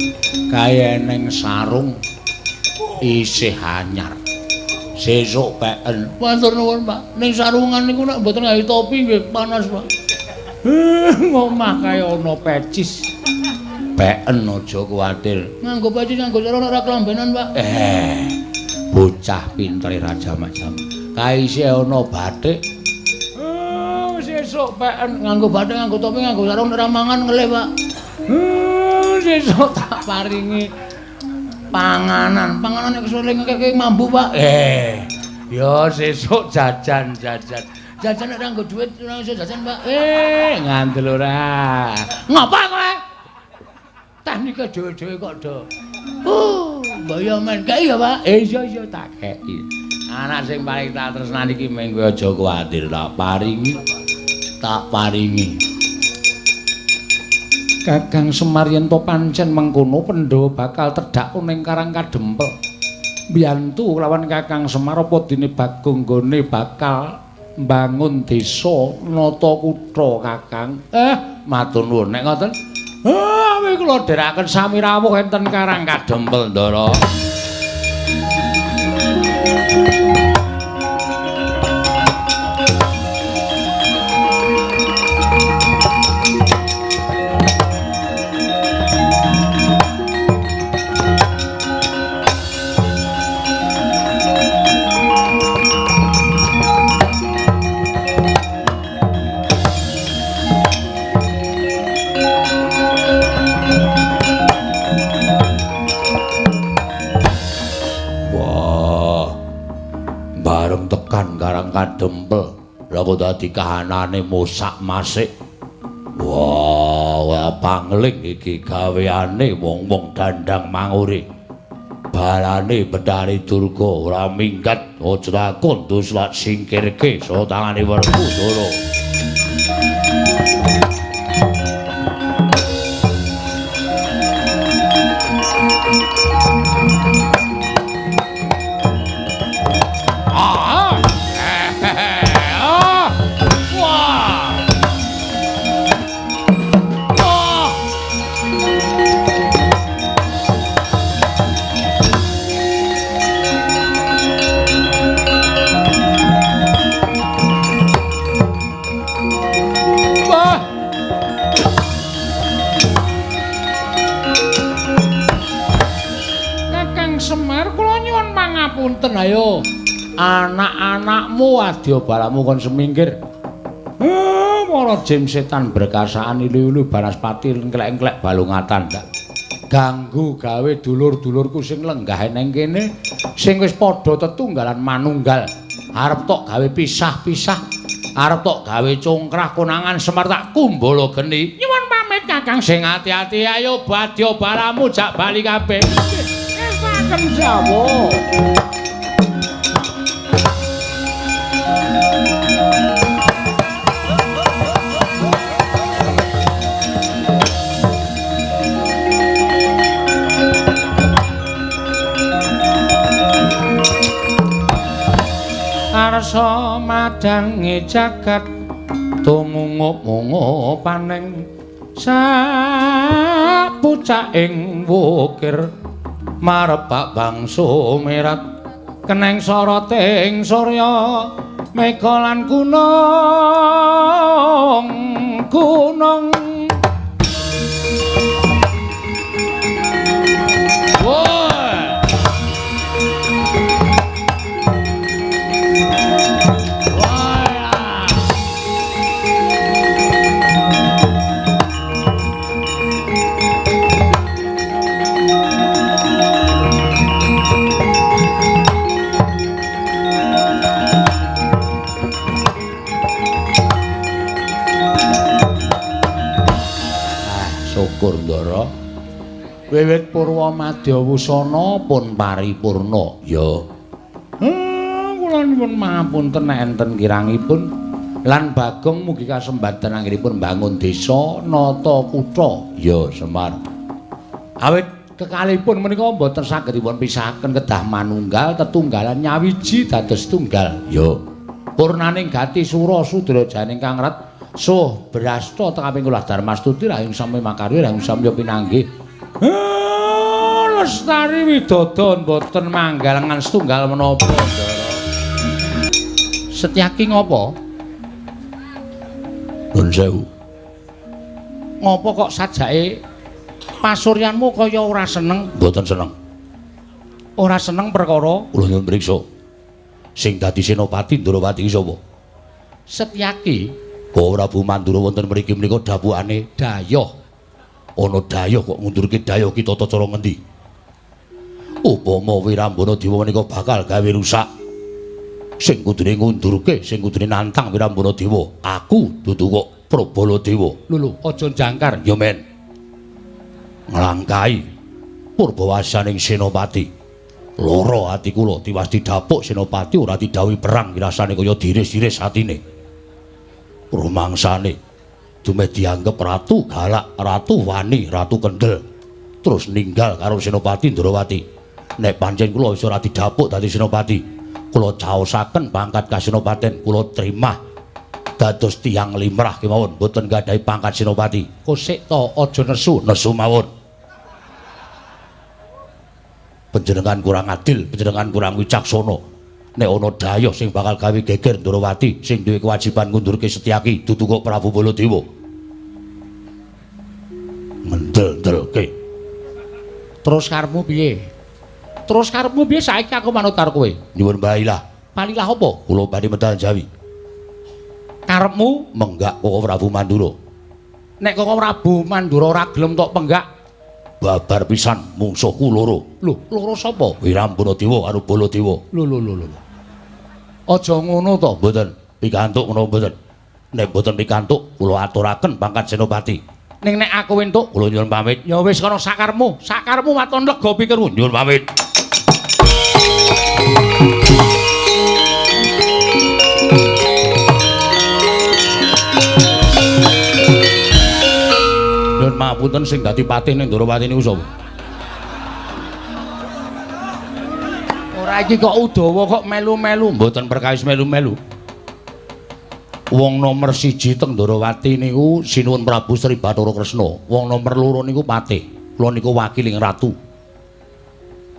kae neng sarung isih anyar. Sesuk peken. Matur nuwun, Pak. Ning sarungan niku nek mboten gawe topi nggih panas, Pak. Ngomah kae ana pecis. Peken aja kuwatir. Nganggo pecis nganggo sarung ora kelambenan, Pak. Bocah pintere raja macam. Kae isih ana batik. Sesuk peken nganggo batik, nganggo topi, nganggo sarung ora mangan ngelih, Pak. Sesuk tak paringi panganan. Panganan nek kesuwen ngekek mambu, Pak. Ya sesuk jajan-jajan. Jajan nek ora nggo dhuwit ora iso jajan, Pak. Ngandel ora. Ngapa kowe? Teknike dhewe-dhewe kok do. Mbaya men kei ya, Pak. Iya iya tak kei. Anak sing paling tak tresnani iki meng kowe aja kuwatir, tak paringi. Tak paringi. Kakang Semar yen to pancen mengkono Pandhawa bakal tedhak ning Karang Kadempel. Mbiyantu lawan Kakang Semar apa dene Bagong nggone bakal mbangun desa nata kutha Kakang. Matur nuwun nek ngoten. Awi kula dherekaken sami rawuh enten Karang Kadempel, Ndara. Karang Kadempel lha kok dadi kahanane mosak-masik. Wah, wah pangling iki gaweane wong-wong dandang mangure. Balane Betari Durga ora minggat, aja takon dus lak singkirke saka tangane Werkudara. Punten ayo anak-anakmu adya balamu kon semingkir. Para jim setan berkasaan ilu-ilu banaspati engklek-engklek balungatan ndak ganggu gawe dulur-dulurku sing lenggah neng kene sing wis padha tetunggalan manunggal arep tok gawe pisah-pisah arep tok gawe congkrah konangan Semar tak kumbala geni. Nyuwun pamit Kakang sing ati-ati ayo badya balamu jak bali kabeh. Saken jawa. Arsa madange jagat tumungup-mungup paning sapucaking wukir marebak bangsa merat keneng soroting surya mega lan gunung gunung. Syukur Ndara. Wiwit purwa madya wusana pun paripurna. Ya. Kula nyuwun pangapunten nek enten kirangipun lan Bagong mugi kasembadan anggenipun mbangun desa nata kutha. Ya, Semar. Awit kekalihipun menika mboten saged dipun pisahaken kedah manunggal tetunggalan nyawiji dados tunggal. Ya. Purnaning gati sura sudra janing kang ret suh brasta tekaping kula Darmastuti rahing sami makarya rahing samya pinanggih. Lestari widodo mboten manggalengan setunggal menapa Ndara. Setyaki ngopo? Nuwun sewu. Ngopo kok sajake pasuryanmu kaya ora seneng? Mboten seneng. Ora seneng perkara? Kula nyuwun priksa. Sing dadi senopati Ndrawati sapa? Setyaki. Bawa Prabu Mandura wonten mriki menika dapukane dayoh. Ana dayoh kok ngundurke dayoh ki tata cara ngendi? Upama Wirambana Dewa menika bakal gawe rusak. Sing kudune ngundurke, sing kudune nantang Wirambana Dewa, aku dudu kok Prabala Dewa. Lho lho, aja jangkar. Ya men. Nglangkahi purbawasaning senopati. Lara ati kula tiwas didapuk senopati ora didhawuhi perang rasane kaya diris-iris atine. Rumangsane dumeh dianggep ratu galak, ratu wani, ratu kendel. Terus ninggal karo Senopati Ndrawati. Nek pancen kula wis ora didapuk dadi senopati, kula caosaken pangkat kasenopaten, kula trimah dados tiyang limrah kemawon, mboten gadhahi pangkat senopati. Kosik to, aja nesu, nesu mawon. Panjenengan kurang adil, panjenengan kurang wicaksana. Nek ana dayoh sing bakal gawe geger Ndrawati sing duwe kewajiban ngundurke Setyaki dudu kok Prabu Baladewa. Mendel-ndelke. Terus karepmu piye? Terus karepmu piye saiki aku manut karo kowe? Nyuwun balilah. Balilah apa? Kula badhe medal Jawi. Karepmu menggak Koko Prabu Mandura. Nek Koko Prabu Mandura ora gelem tok penggak, babar pisan mungsuhku loro. Lho, loro sapa? Wirambana Dewa karo Baladewa. Lho lho lho lho. Aja ngono to, mboten. Pikantuk menapa mboten? Nek mboten pikantuk, kula aturaken pangkat senopati. Ning nek aku entuk, kula nyuwun pamit. Ya wis kono sakarmu, sakarmu waton lega pikirmu. Nyuwun pamit. Ngapunten sing dadi patih ning Ndorowati niku sapa? Ora iki kok Udawa kok melu-melu, mboten perkawis melu-melu. Wong nomor 1 teng Ndorowati niku Sinuwun Prabu Sri Bathara Kresna. Wong nomor 2 niku patih. Kula niku wakiling ratu.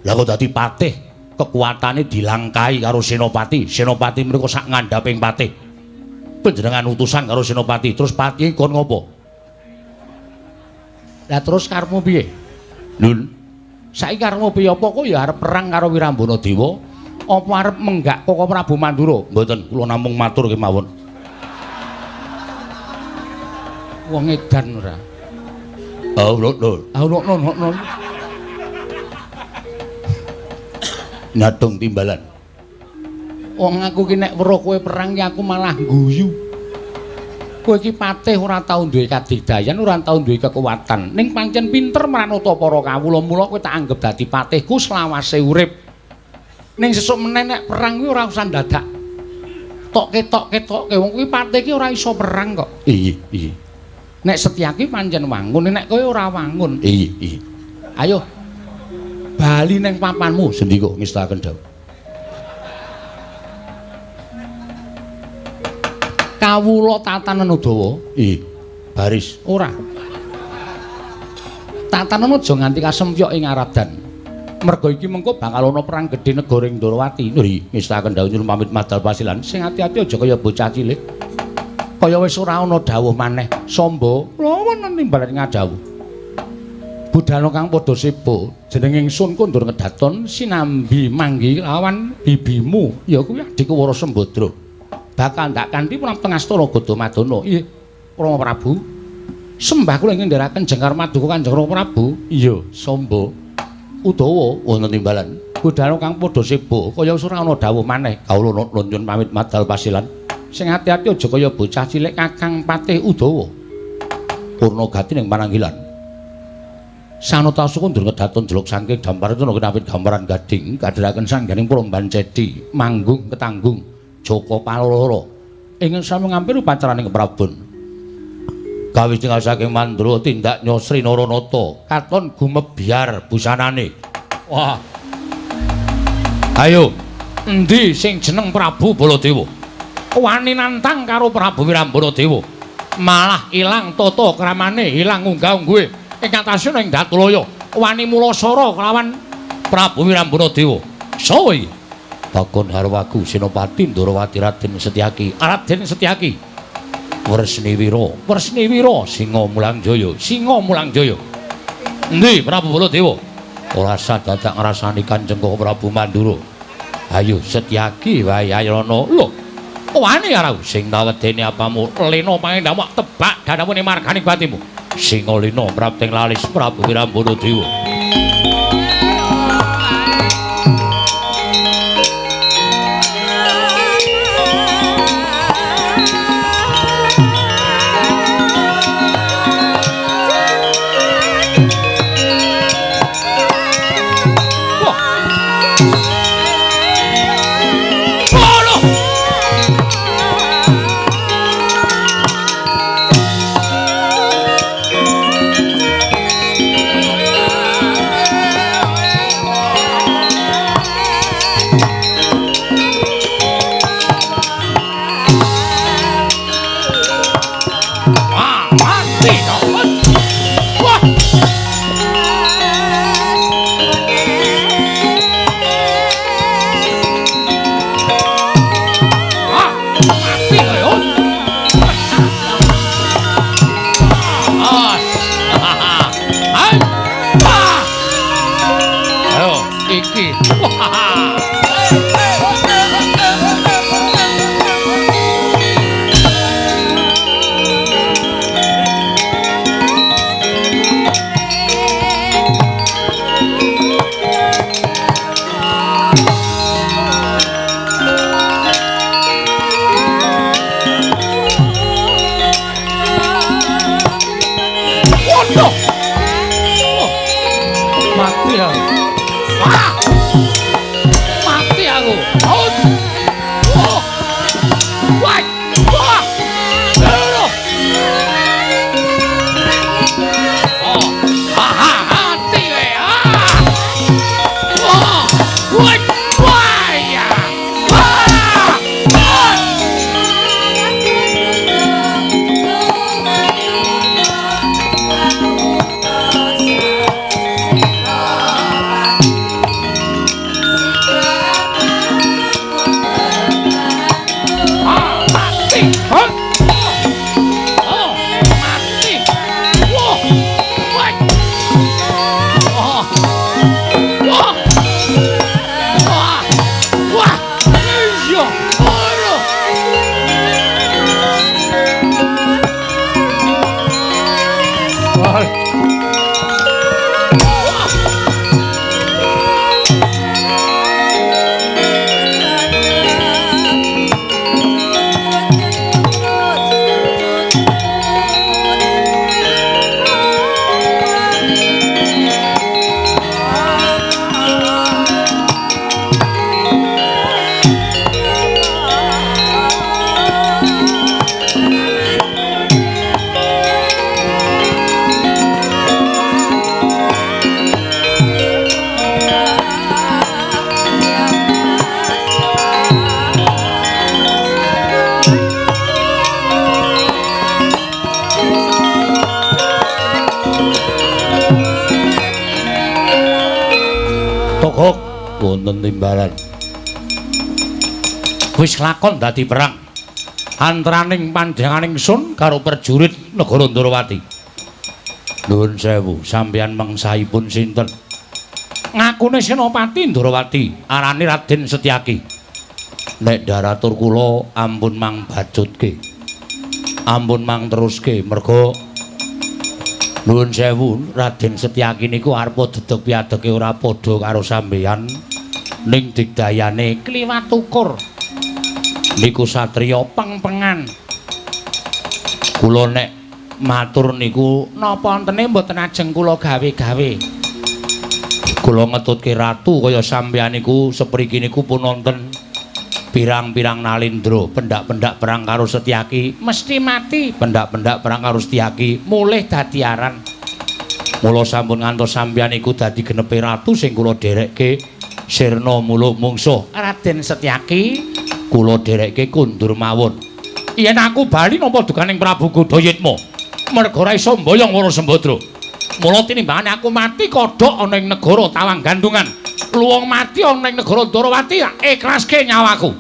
Lah kok dadi patih, kekuatane dilangkai karo senopati. Senopati mriku sak ngandhaping patih. Panjenengan utusan karo senopati, terus patihe kon ngopo? Lah terus karepmu piye? Lho, saiki karepmu piye? Apa kok ya arep perang karo Wirambana Dewa? Apa arep menggak Koko Prabu Mandura? Mboten, kula namung matur kemawon. Wong edan ora. Oh, lho, lho. Ah, lho, lho, lho. Nyadong timbalan. Wong aku ki nek weruh kowe perang ki aku malah guyu. Kowe iki patih ora tau duwe kadigdayan, ora tau duwe kekuatan. Ning pancen pinter mranata para kawula, mula kowe tak anggep dadi patihku selawase urip. Ning sesuk meneh nek perang kuwi ora usah ndadak. Tok-ketok-ketokke wong kuwi patih ki ora iso perang kok. Iya, iya. Nek Setyaki pancen wangun, nek kowe ora wangun. Iya, iya. Ayo bali neng papanmu, sendika ngestakaken dawuh. Kawula tatanen Udawa. Iya, baris ora. Tatanen aja nganti kasempyok ing aradan. Merga iki mengko bakal ana perang gedhe negara ing Ndorowati. Lho, ngestakaken dawuh nyuwun pamit madal pasilan. Sing ati-ati aja kaya bocah cilik. Kaya wis ora ana dawuh maneh. Samba, lha wonten timbalan ngadhawuh. Budhana kang padha seba, jeneng ingsun kondur ngedaton sinambi manggi lawan bibimu, ya kuwi adhiku Wara Sembadra. Bakal ndak kanthi prapteng astana Gadamadana. Iya, Rama Prabu. Sembah kula ing ngendharaken jengkar maduka Kanjeng Rama Prabu. Iya, Samba. Udawa wonten timbalan. Budhana kang padha seba, kaya wis ora ana dawuh maneh. Kawula nyuwun pamit madal pasilan. Sing ati-ati aja kaya bocah cilik Kakang Patih Udawa. Purna gati ning pananggilan. Sanata suku ndur kedaton jeluk saking dampar itu kinapit gambaran gading kadheraken sangganing Puromban Cedi manggung ketanggung Joko Paloro ingkang sami ngampir upacaraning keprabon. Kawis tinggal saking Mandra tindak Nyosri Naranata katon gumebyar busanane. Wah. Ayo, endi sing jeneng Prabu Baladewa? Wani nantang karo Prabu Wirambana Dewa. Malah ilang tata kramane, ilang unggah-ungguhe. Ing atase ing Datulaya wani mulasara kelawan Prabu Wirambana Dewa. Sawa iki? Bakon Harwaku Senopati Ndorowati Raden Setyaki. Raden Setyaki. Wresniwira, Wresniwira Singa Mulangjaya, Singa Mulangjaya. Endi Prabu Baladewa? Ora sadadak ngrasani Kanjeng Prabu Mandura. Ayo Setyaki wae ayana. Lho, wani karo sing tawedene apamu lena pangendamak tebak danamune marganing batimu. Singa lena prapting lalis Prabu Wirambana Dewa. Oh, mati. Wah. Wah. Oh. Wah. Wah. Wah. Iya. Aduh. Wah. Togok wonten timbalan. Wis lakon dadi perang antaraning panjenenganing sun karo prajurit negara Ndorowati. Nuwun sewu, sampeyan mengsahipun sinten? Ngakune Senopati Ndorowati, arane Raden Setyaki. Nek daratur kula ampun mang bacutke. Ampun mang teruske merga nuwun sewu, Raden Setyaki niku arepa dedeg piadege ora padha karo sampeyan ning digdayane kliwat ukur. Niku satriya pengpengan. Kula nek matur niku napa entene mboten ajeng kula gawe-gawe. Kula ngetutke ratu kaya sampeyan niku sepriki niku pun wonten pirang-pirang nalindra, pendak-pendak perang karo Setyaki mesti mati, pendak-pendak perang karo Setyaki mulih dadi aran. Mula sampun ngantos sampeyan iku dadi genepe ratu sing kula dherekke sirna muluh mungsuh. Raden Setyaki kula dherekke kundur mawon. Yen aku bali nampa dukaning Prabu Godayitma, merga ora iso mboyong Wara Sembadra. Mula tinimbangane aku mati kodhok ana ing negara Tawang Gandungan. Luwung mati ana ing negara Ndorowati, ikhlaske nyawaku.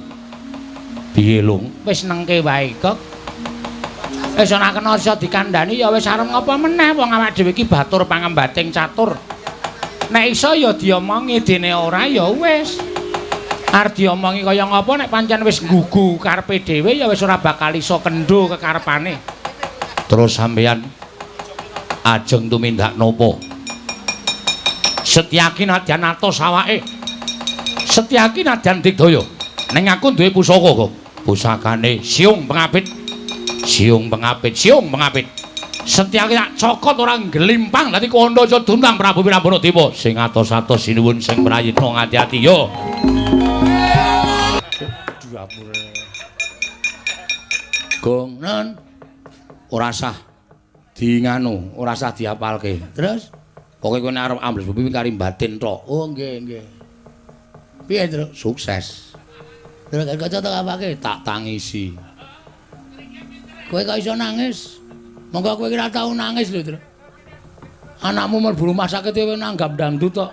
Piye, Lung? Wis nengke wae, Gok. Wis ora kena iso dikandhani ya wis arep ngapa meneh wong awak dhewe iki batur pangembating catur. Nek iso ya diomongi, dene ora ya wis. Arep diomongi kaya ngapa nek pancen wis nggugu karepe dhewe ya wis ora bakal iso kendho kekarepane. Terus sampeyan ajeng tumindak napa? Setyaki nadyan atos awake. Setyaki nadyan digdaya. Ning aku duwe pusaka kok. Pusakane Siung Pengapit. Siung Pengapit, Siung Pengapit. Setyaki tak cokot ora ngglimpang dadi kandha aja duntang Prabu Wirambana Dewa. Sing atos-atos sinuwun sing prayitna ngati-ati yo. Gong non ora sah di nganu, ora sah diapalke. Terus pokoke kowe nek arep ambles bumi kari batin tok. Oh nggih nggih. Piye, Truk? Sukses. Terus kaca tok apake? Tak tangisi. Kowe kok iso nangis? Monggo kowe ora tau nangis lho, Truk. Anakmu mlebu rumah sakit kowe nanggap dangdut tok.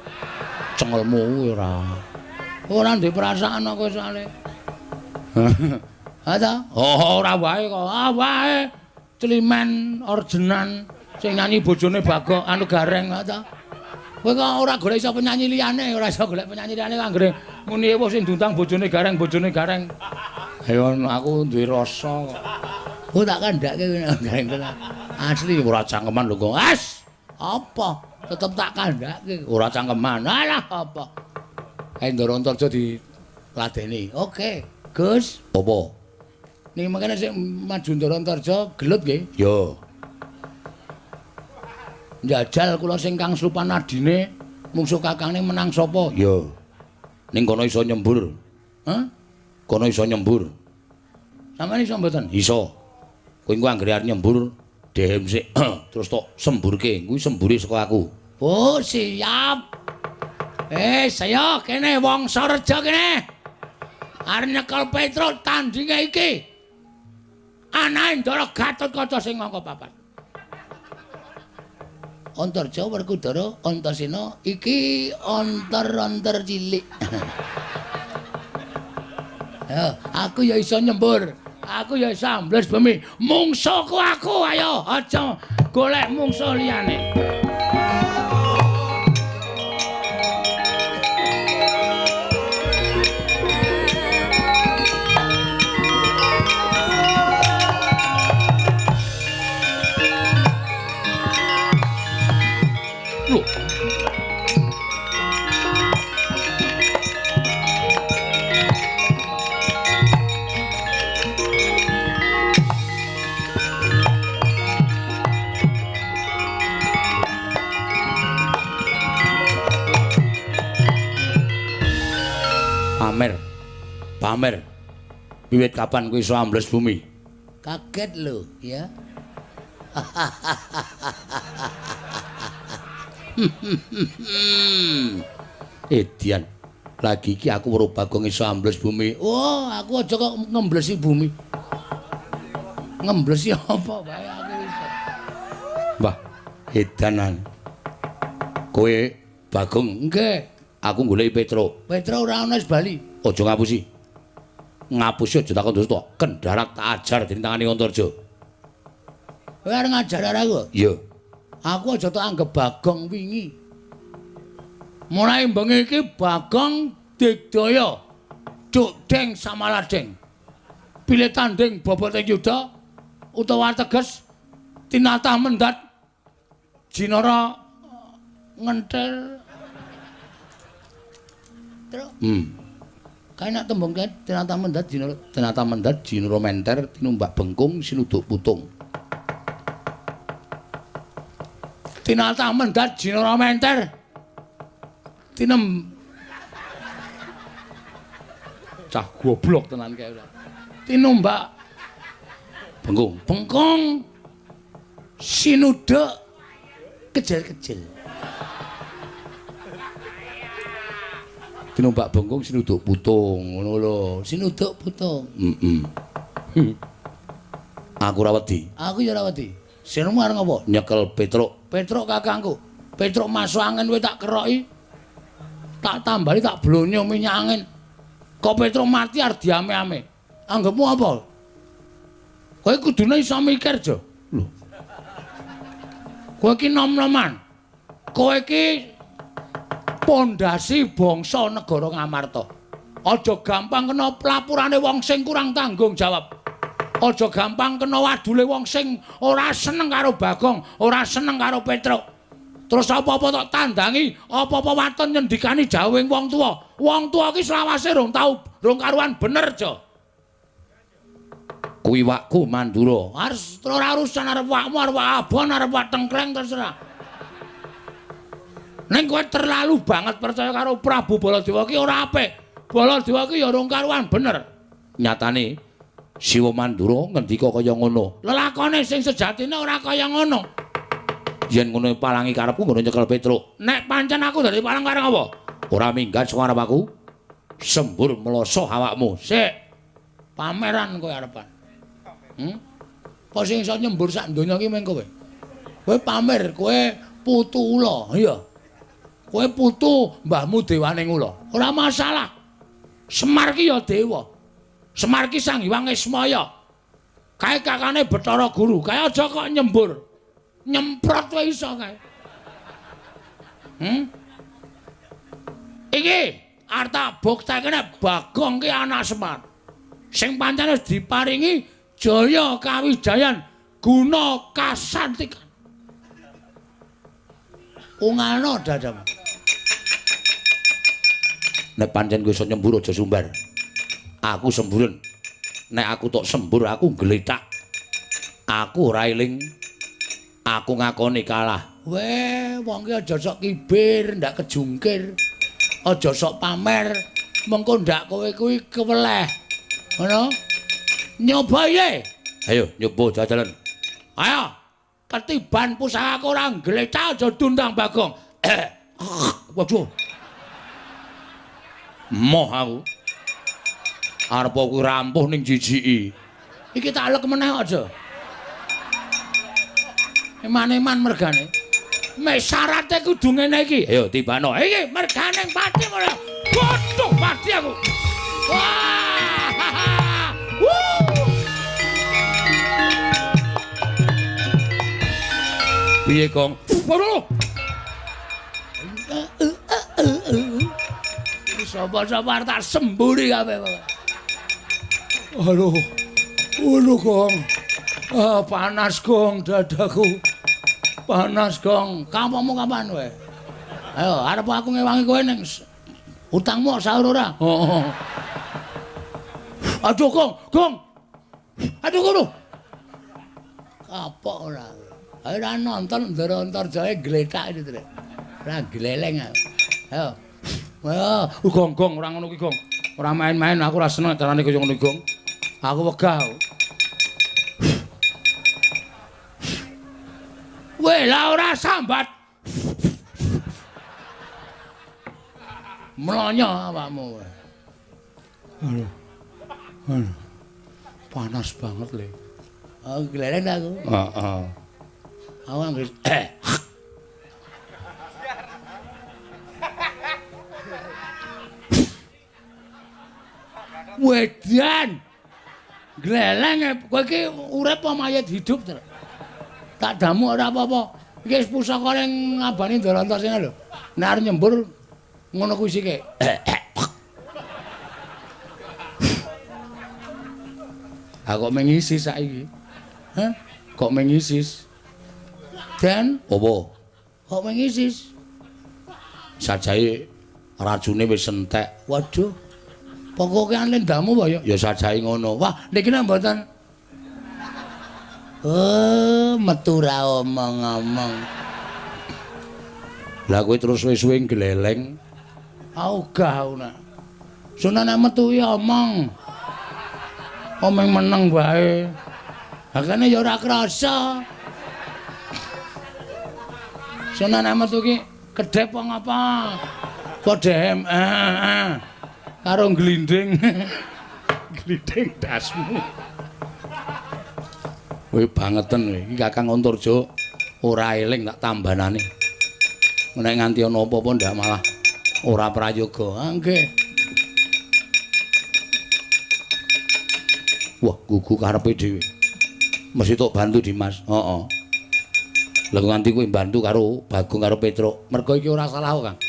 Cengelmu kuwi ora. Ora duwe perasaan kok kowe soalé. Ha ta? Oh, ora wae kok. Ah wae. Celimen orjenan sing nyanyi bojone Bagong anu Gareng ha ta. Kowe kok ora golek iso penyanyi liyane, ora iso golek penyanyi liyane anggere muni ewuh sing diundang bojone Gareng, bojone Gareng. Ayo aku duwe rasa kok. Oh tak kandhake Gareng tenan. Asli ora cangkeman lho kok. As! Apa? Tetep tak kandhake. Ora cangkeman. Alah apa? Ayo Ndara Antarja diladeni. Oke, Gus. Apa? Niki mangkene sing maju Ndara Antarja gelut nggih? Ya. Njajal kula sing kang slupan adine mungsuh kakangne menang sapa? Ya. Ning kono iso nyembur. Hah? Kono iso nyembur. Sampeyan iso mboten? Iso. Kowe engko anggere arep nyembur dehem sik terus tok semburke. Kuwi sembure saka aku. Oh, siap. Saya kene Wangsareja kene. Arep nyekel Petruk tandinge iki. Anake Ndara Gatotkaca sing angka 4. Antarja Werkudara Antasena iki antar-antar cilik. Ya, aku ya iso nyembur. Aku ya iso ambles bumi. Mungsuhku aku, ayo aja golek mungsuh liyane. Lho. Pamer. Pamer. Wiwit kapan kowe iso ambles bumi? Kaget lho, ya. Edian. Lagi iki aku weruh Bagong iso ambles bumi. Oh, aku aja kok ngemblesi bumi. Ngemblesi apa wae aku iso. Wah, edanan. Kowe Bagong, nggih. Aku goleki Petruk. Petruk ora ana wis bali. Aja ngapusi. Ngapusi aja takon dosa. Kendharak tak ajar dening tangane Antarja. Kowe arep ngajar aku? Iya. Aku aja tok anggep Bagong wingi. Mulai bengi iki Bagong digdaya. Duk deng samaladeng. Pilih tanding bobote yuda utawa teges tinatah mendat jinara ngenthel. Truk. Kae nek tembung kae tinatah mendat jinara, tinatah mendat jinara menter tinumbak bengkung sinuduk putung. Tinatah mendat jinara menter. Tinem cah goblok tenan kae ora. Tinumbak bengkung, bengkung sinuduk kejel-kejel. Tinumbak bengkung sinuduk putung ngono lho. Sinuduk putung. Heeh. Aku ora wedi. Aku ya ora wedi. Sirmu arep ngopo? Nyekel Petruk. Petruk kakangku. Petruk masuk angin kowe tak keroki. Tak tambali tak blonyo minyak angin. Kok Petruk mati arep diame-ame. Anggepmu apa? Kowe kudune iso mikir, Jo. Lho. Kowe iki nom-noman. Kowe iki pondasi bangsa negara Ngamarta. Aja gampang kena pelapurane wong sing kurang tanggung jawab. Aja gampang kena wadule wong sing ora seneng karo Bagong, ora seneng karo Petruk. Terus apa-apa tok tandangi, apa-apa waton nyendikani jawing wong tuwa. Wong tuwa iki selawase rong tau, rong karuan bener, Jo. Kuwi wakku Mandura. Harus ora urusan arep wakmu, arep wak abon, arep wak tengkleng terserah. Ning kowe terlalu banget percaya karo Prabu Baladewa ki ora apik. Baladewa ki ya rong karuan bener. Nyatane Siwa Mandura ngendika kaya ngono. Lelakone sing sejatine ora kaya ngono. Yen ngono palangi karepku ngono nyekel Petruk. Nek pancen aku dadi palang karep apa? Ora minggat saka arep aku. Sembur mloso awakmu. Sik. Pameran kowe arepan. Apa sing iso nyembur sak donya iki meng kowe? Kowe pamer, kowe putu ula, iya. Kowe putu mbahmu dewane ula. Ora masalah. Semar ki ya dewa. Semar ki Sang Hyang Ismaya. Kae kakane Bathara Guru. Kae aja kok nyembur. Nyemprot wae iso kae. Iki arep tak buktekne nek Bagong ki anak Semar. Sing pancen wis diparingi jaya kawijayan guna kasantikan. Ungalno dadamu. Nek pancen kowe iso nyembur aja sumbar. Aku semburen. Nek aku tok sembur aku gletak. Aku ora eling. Aku ngakoni kalah. Weh, wong ki aja sok kibir, ndak kejungkir. Aja sok pamer. Mengko ndak kowe kuwi keweleh. Ngono? Nyoba ye. Ayo nyoba jajalan. Ayo. Ketiban pusakaku ora gletak aja dundang Bagong. Waduh. Moh aku. Arep kuwi rampuh ning jijiki. Iki tak lek meneh aja. Eman-eman mergane. Mek syarate kudu ngene iki. Ayo tibano. Iki mergane pati ora. Waduh, mati aku. Wah. Wuh. Piye, Gong? Waduh. Sapa-sapa tak semburi kabeh. Aduh. Aduh, Gong. Ah, panas, Gong, dadaku. Panas, Gong. Kampungmu kapan kowe? Ayo, arep aku ngewangi kowe ning utangmu sahur ora? Heeh. Aduh, Gong, Gong. Aduh, kono. Kapok ora. Ayo ora nonton Ndara Antarjaya gletak iki, Trik. Ora gleleng aku. Ayo. Wah, Gong, Gong, ora ngono kuwi, Gong. Ora main-main, aku ora seneng carane kaya ngono, Gong. Aku wegah. Weh, lah ora sambat. Mlonyo awakmu. Aduh. Aduh. Panas banget, Le. Oh, gleleng aku. Heeh. Aku anggere Wedan. Gleleng kowe iki urip apa mayit hidup, Tru? Tak damu ora apa-apa. Iki wis pusaka ning ngabani Ndara Antarsena lho. Nek arep nyembur ngono kuwi sike. Aku kok mengisi saiki. Hah? Kok mengisis? Dan apa? Kok mengisis? Sajae racune wis entek. Waduh. Pokoke lendamu apa ya? Ya sajae ngono. Wah, niki nek mboten. Oh, metu ra omong-omong. Lah kowe terus suwe-suwe gleleng. Ogah aku nak. Sunan nek metu ya omong. Omong meneng wae. Hakane ya ora krasa. Sunan nek metu ki kedhep apa ngapa? Padha karo glinding. Glinding dasmu. Kowe bangeten kowe. Iki Kakang Antarja ora eling tak tambanane. Nek nganti ana apa-apa ndak malah ora prayoga. Ah, nggih. Wah, gugu karepe dhewe. Mesti tok bantu Dimas. Heeh. Lah nganti kowe bantu karo Bagong karo Petruk. Mergo iki ora salah kok, Kang.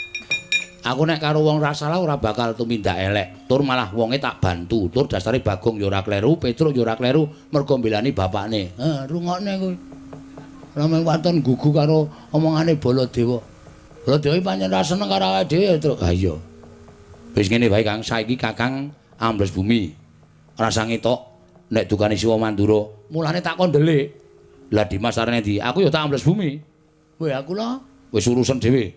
Aku nek karo wong ora salah ora bakal tumindak elek. Tur malah wonge tak bantu. Tur dasare Bagong ya ora kleru, Petruk ya ora kleru, mergo mbelani bapakne. Heh, rungokne kuwi. Ora mung waton gugu karo omongane Baladewa. Baladewa pancen ora seneng karo awake dhewe, Truk. Ha iya. Wis ngene wae, Kang. Saiki Kakang ambles bumi. Rasa ngetok nek dukane Siwa Mandura. Mulane tak kon ndelik. Lah Dimas arene ndi? Aku ya tak ambles bumi. Weh, aku lho. Wis urusan dhewe.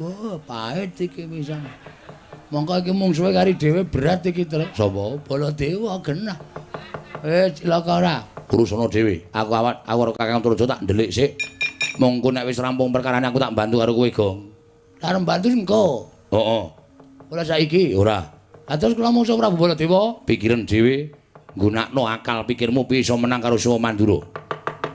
Oh, pahit iki pisan. Mongko iki mungsuhe kari dhewe berat iki, Truk. Sapa? Baladewa genah. Cilaka ora? Urusana dhewe. Aku awak aku karo Kakang Antarja tak ndelik sik. Mongko nek wis rampung perkarane aku tak bantu karo kowe, Gong. Arep bantu engko. Heeh. Ora saiki? Ora. Ha terus kula mungsuh Prabu Baladewa? Pikiran dhewe, nggunakno akal pikirmu piye iso menang karo Siwa Mandura.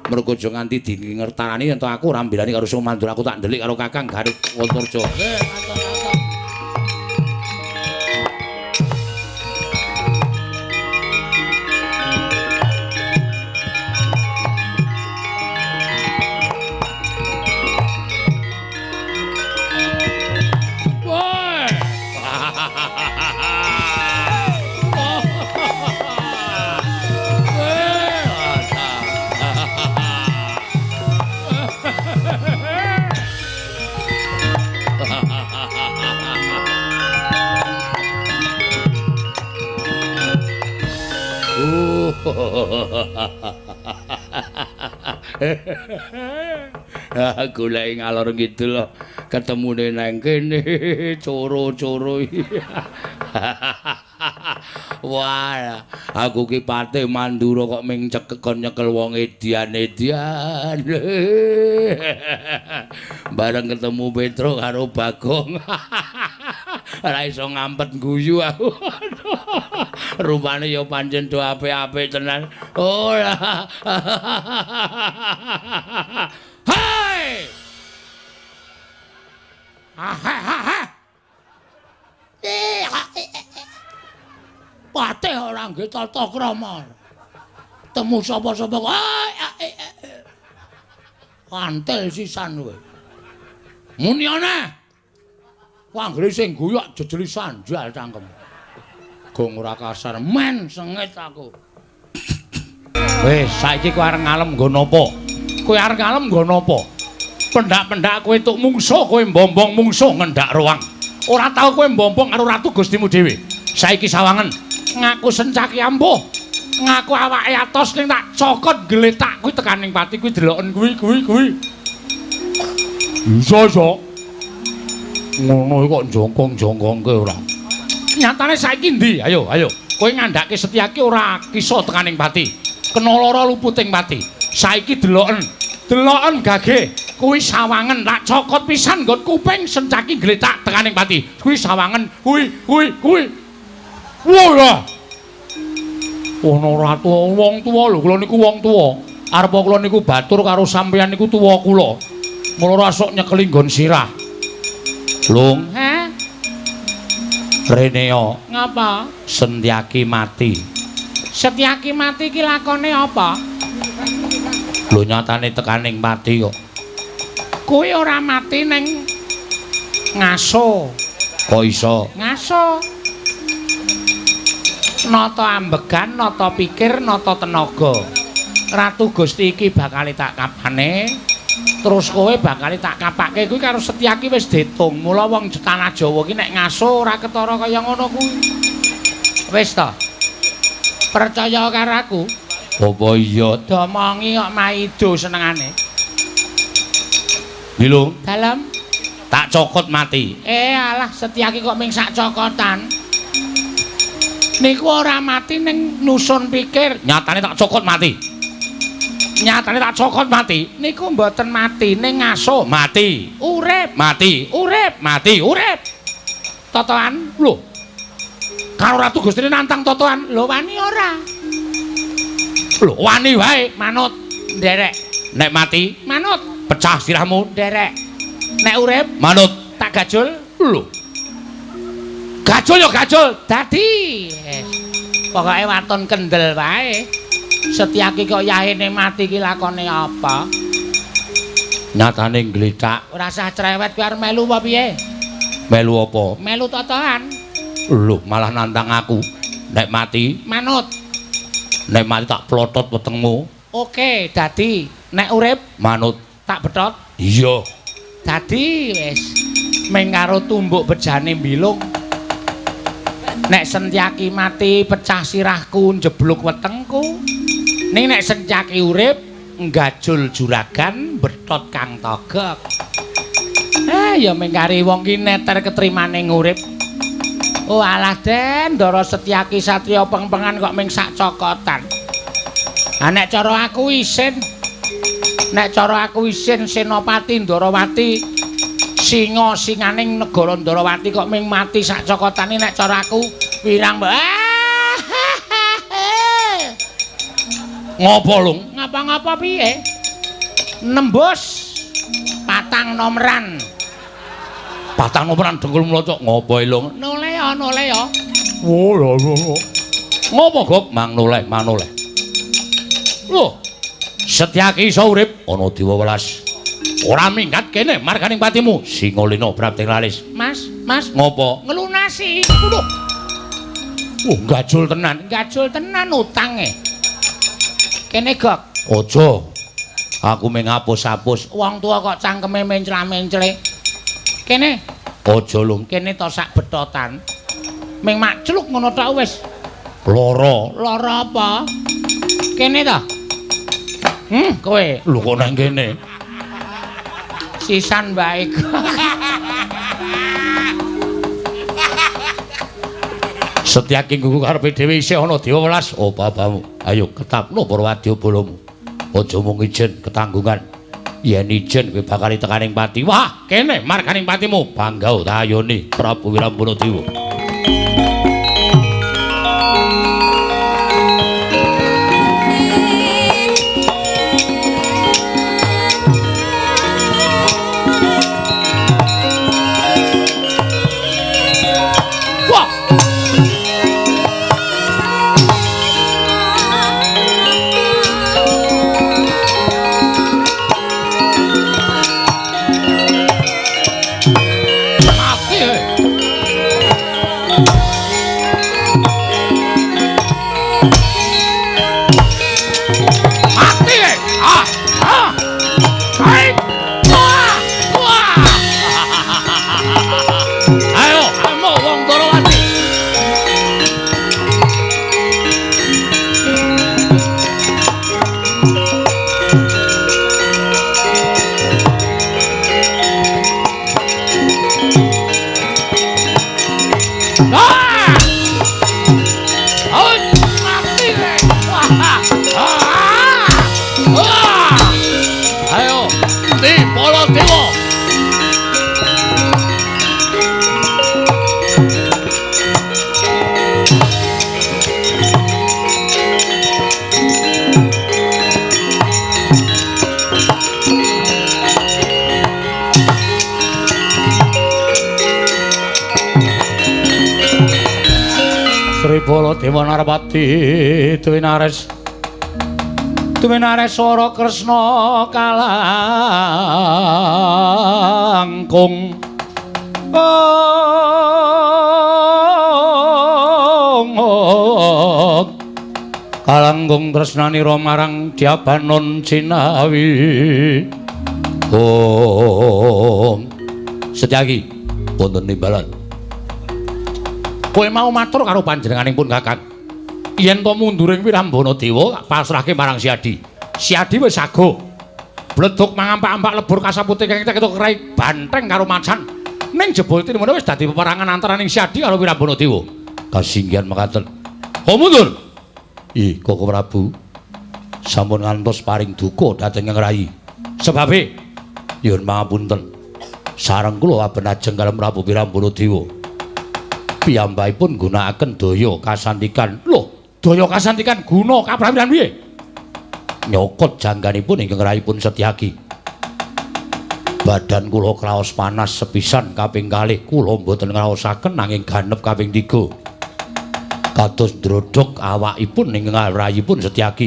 Mergo aja nganti dingertarani yen to aku ora mbelani karo Siwa Mandura, aku tak ndelik karo Kakang Garip Antarja. Nggih, matur-matur. Woi. Goleki ngalor ngidul ketemune nang kene coro-coro. Wah, aku ki Patih Mandura kok ming cekekon nyekel wong edian-edian. Bareng ketemu Petruk karo Bagong. Ora iso ngampet guyu aku. Rupane ya pancen do apik-apik tenan. Ora. Hai! Patih ora nggih tata krama. Temu sapa-sapa kok. Kantel sisan kowe. Muni ana. Anggere sing guyu jejeli sandal cangkem. Gong ora kasar men sengit aku. Wis saiki kowe arep ngalem nggo napa? Kowe arep ngalem nggo napa? Pendak-pendak kowe tuk mungsuh, kowe mbombong mungsuh ngendak ruang. Ora tau kowe mbombong karo ratu Gustimu dhewe. Saiki sawangen ngaku Sencaki ampuh. Ngaku awake atos ning tak cokot gletak kuwi tekaning pati kuwi deloken kuwi kuwi kuwi. Iso iso. Ngono kok jongkong-jongkongke ora. Nyatane saiki ndi? Ayo, ayo. Kowe ngandhake Setyaki ora kisa tekaning pati. Kena lara luputing pati. Saiki deloken. Deloken gage. Kuwi sawangen tak cokot pisan nggon kuping Sencaki gletak tekaning pati. Kuwi sawangen, kuwi kuwi kuwi. Wah. Ono ratu wong tuwa lho, kula niku wong tuwa. Arep kula niku batur karo sampeyan niku tuwa kula. Mula ora sok nyekeli nggon sirah. Lung, he? Reneo. Ngapa? Setyaki mati. Setyaki mati ki lakone apa? Lho nyatane tekaning pati kok. Kuwi ora mati ning ngaso. Kok iso? Ngaso. Nata ambegan, nata pikir, nata tenaga. Ratu Gusti iki bakal tak kapane, terus kowe bakal tak kapake kuwi karo Setyaki wis ditung. Mula wong tanah Jawa ki nek ngaso ora ketara kaya ngono kuwi. Wis ta. Percaya karo aku. Apa iya? Domongi kok maido senengane. Bilung, dalem tak cokot mati. Eh alah Setyaki kok ming sak cokotan. Niku ora mati ning nusun pikir. Nyatane tak cokot mati. Nyatane tak cokot mati. Niku mboten mati ning ngaso. Mati. Urip. Mati. Urip. Mati. Urip. Totoan. Lho. Karo Ratu Gustine nantang totoan. Lho wani ora? Lho wani wae. Manut nderek. Nek mati manut. Pecah sirahmu nderek. Nek urip manut. Tak gajul. Lho. Gajul ya gajul. Dadi. Pokoke waton kendel wae. Setyaki kok yahene mati ki lakone apa? Nyatane nglethak. Ora usah cerewet kowe arep melu apa piye? Melu apa? Melu totoan. Lho, malah nantang aku. Nek mati manut. Nek mati tak plotot wetengmu. Oke, dadi. Nek urip manut. Tak betot. Iya. Dadi wis. Ming karo tumbuk bejane mbilung. Nek Setyaki mati pecah sirahku njeblug wetengku. Ning nek Setyaki urip nggajul juragan betot Kang Togok. Eh ya ming kari wong ki neter ketrimane ngurip. Oh alah Den, Ndara Setyaki satriya pengpengan kok ming sak cokotan. Ha nek cara aku isin. Nek cara aku isin Senopati Ndarawati singa singaning negara Ndarawati kok ming mati sak cokotane nek cara aku wirang. Ngopo lung? Ngapa-ngapa piye? Nembus patang nomeran. Patang nomeran dengkul mlocok ngopo lung? Noleh ya, noleh ya. Oh lho lho. Ngopo gop? Mang noleh, mang noleh. Lho. Setyaki iso urip ana dewa welas. Ora minggat kene marganing patimu. Singalina prapting lalis. Mas, Mas. Ngopo? Ngelunasi. Waduh. Oh, gajul tenan. Gajul tenan utange. Kene gok. Aja. Aku mung ngapus-apus. Wong tuwa kok cangkeme mencla-mencle. Kene. Aja lung. Kene to sak betotan. Ming makcluk ngono tok wis. Lara. Lara apa? Kene to. Kowe. Lho kok nang kene? Sisan bae. Setyaki nggugu karepe dhewe isih ana dewa welas. Oh babamu. Ayo ketapno para wadyabalamu. Aja mung ijen ketanggungan. Yen ijen kowe bakal tekaning pati. Wah, kene marganing patimu. Bangga tayone Prabu Wirambanadewa. Ayo, ndi Baladewa? Sri Baladewa Narpati Dwinares Dwinares swara Kresna kalangkung kalangkung tresnanira marang Dyabanon Cinawi. Om Setyaki wonten nimbalan. Kowe mau matur karo panjenenganing pun Kakang. Yen to munduring Wirambana Dewa pasrahke marang Siadi. Siadi wis sago. Bleduk mangampak-ampak lebur kasapute kang ketok rai banteng karo macan. Ning jebul tinimene wis dadi peperangan antaraning Siadi karo Wirambana Dewa. Kasinggihan mekaten. Oh mundur. Ih, Koko Prabu. Sampun ngantos paring duka dhateng Kang Rayi. Sebabe nyuwun pangapunten. Sareng kula aben ajeng kalem Prabu Wirambana Dewa. Piyambakipun nggunakaken daya kasantikan. Lho, daya kasantikan guna kaprawiran piye? Nyokot jangganipun ingkang rayipun Setyaki. Badan kula kraos panas sepisan kaping kalih kula mboten ngraosaken nanging ganep kaping 3. Kados ndrodhok awakipun ingkang rayipun Setyaki.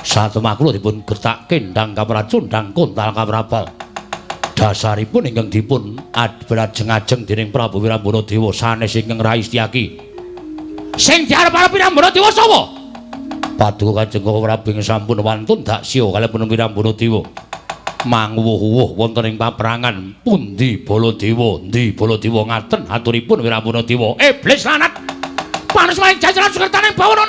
Satemah kula dipun getakke ndang kapracun ndang kontal kaprabal. Dasaripun ingkang dipun abrajeng-ajeng dening Prabu Wirambana Dewa sanes ingkang Rai Setyaki. Sing diarep-arep Wirambana Dewa sapa? Paduka Kanjeng Prabu ingkang sampun wantun daksya kalih Wirambana Dewa. Manguwuh-uwuh wonten ing paperangan pundi Baladewa, endi Baladewa ngaten aturipun Wirambana Dewa. Iblis lanat. Panas maring jajaran sukertaning bawana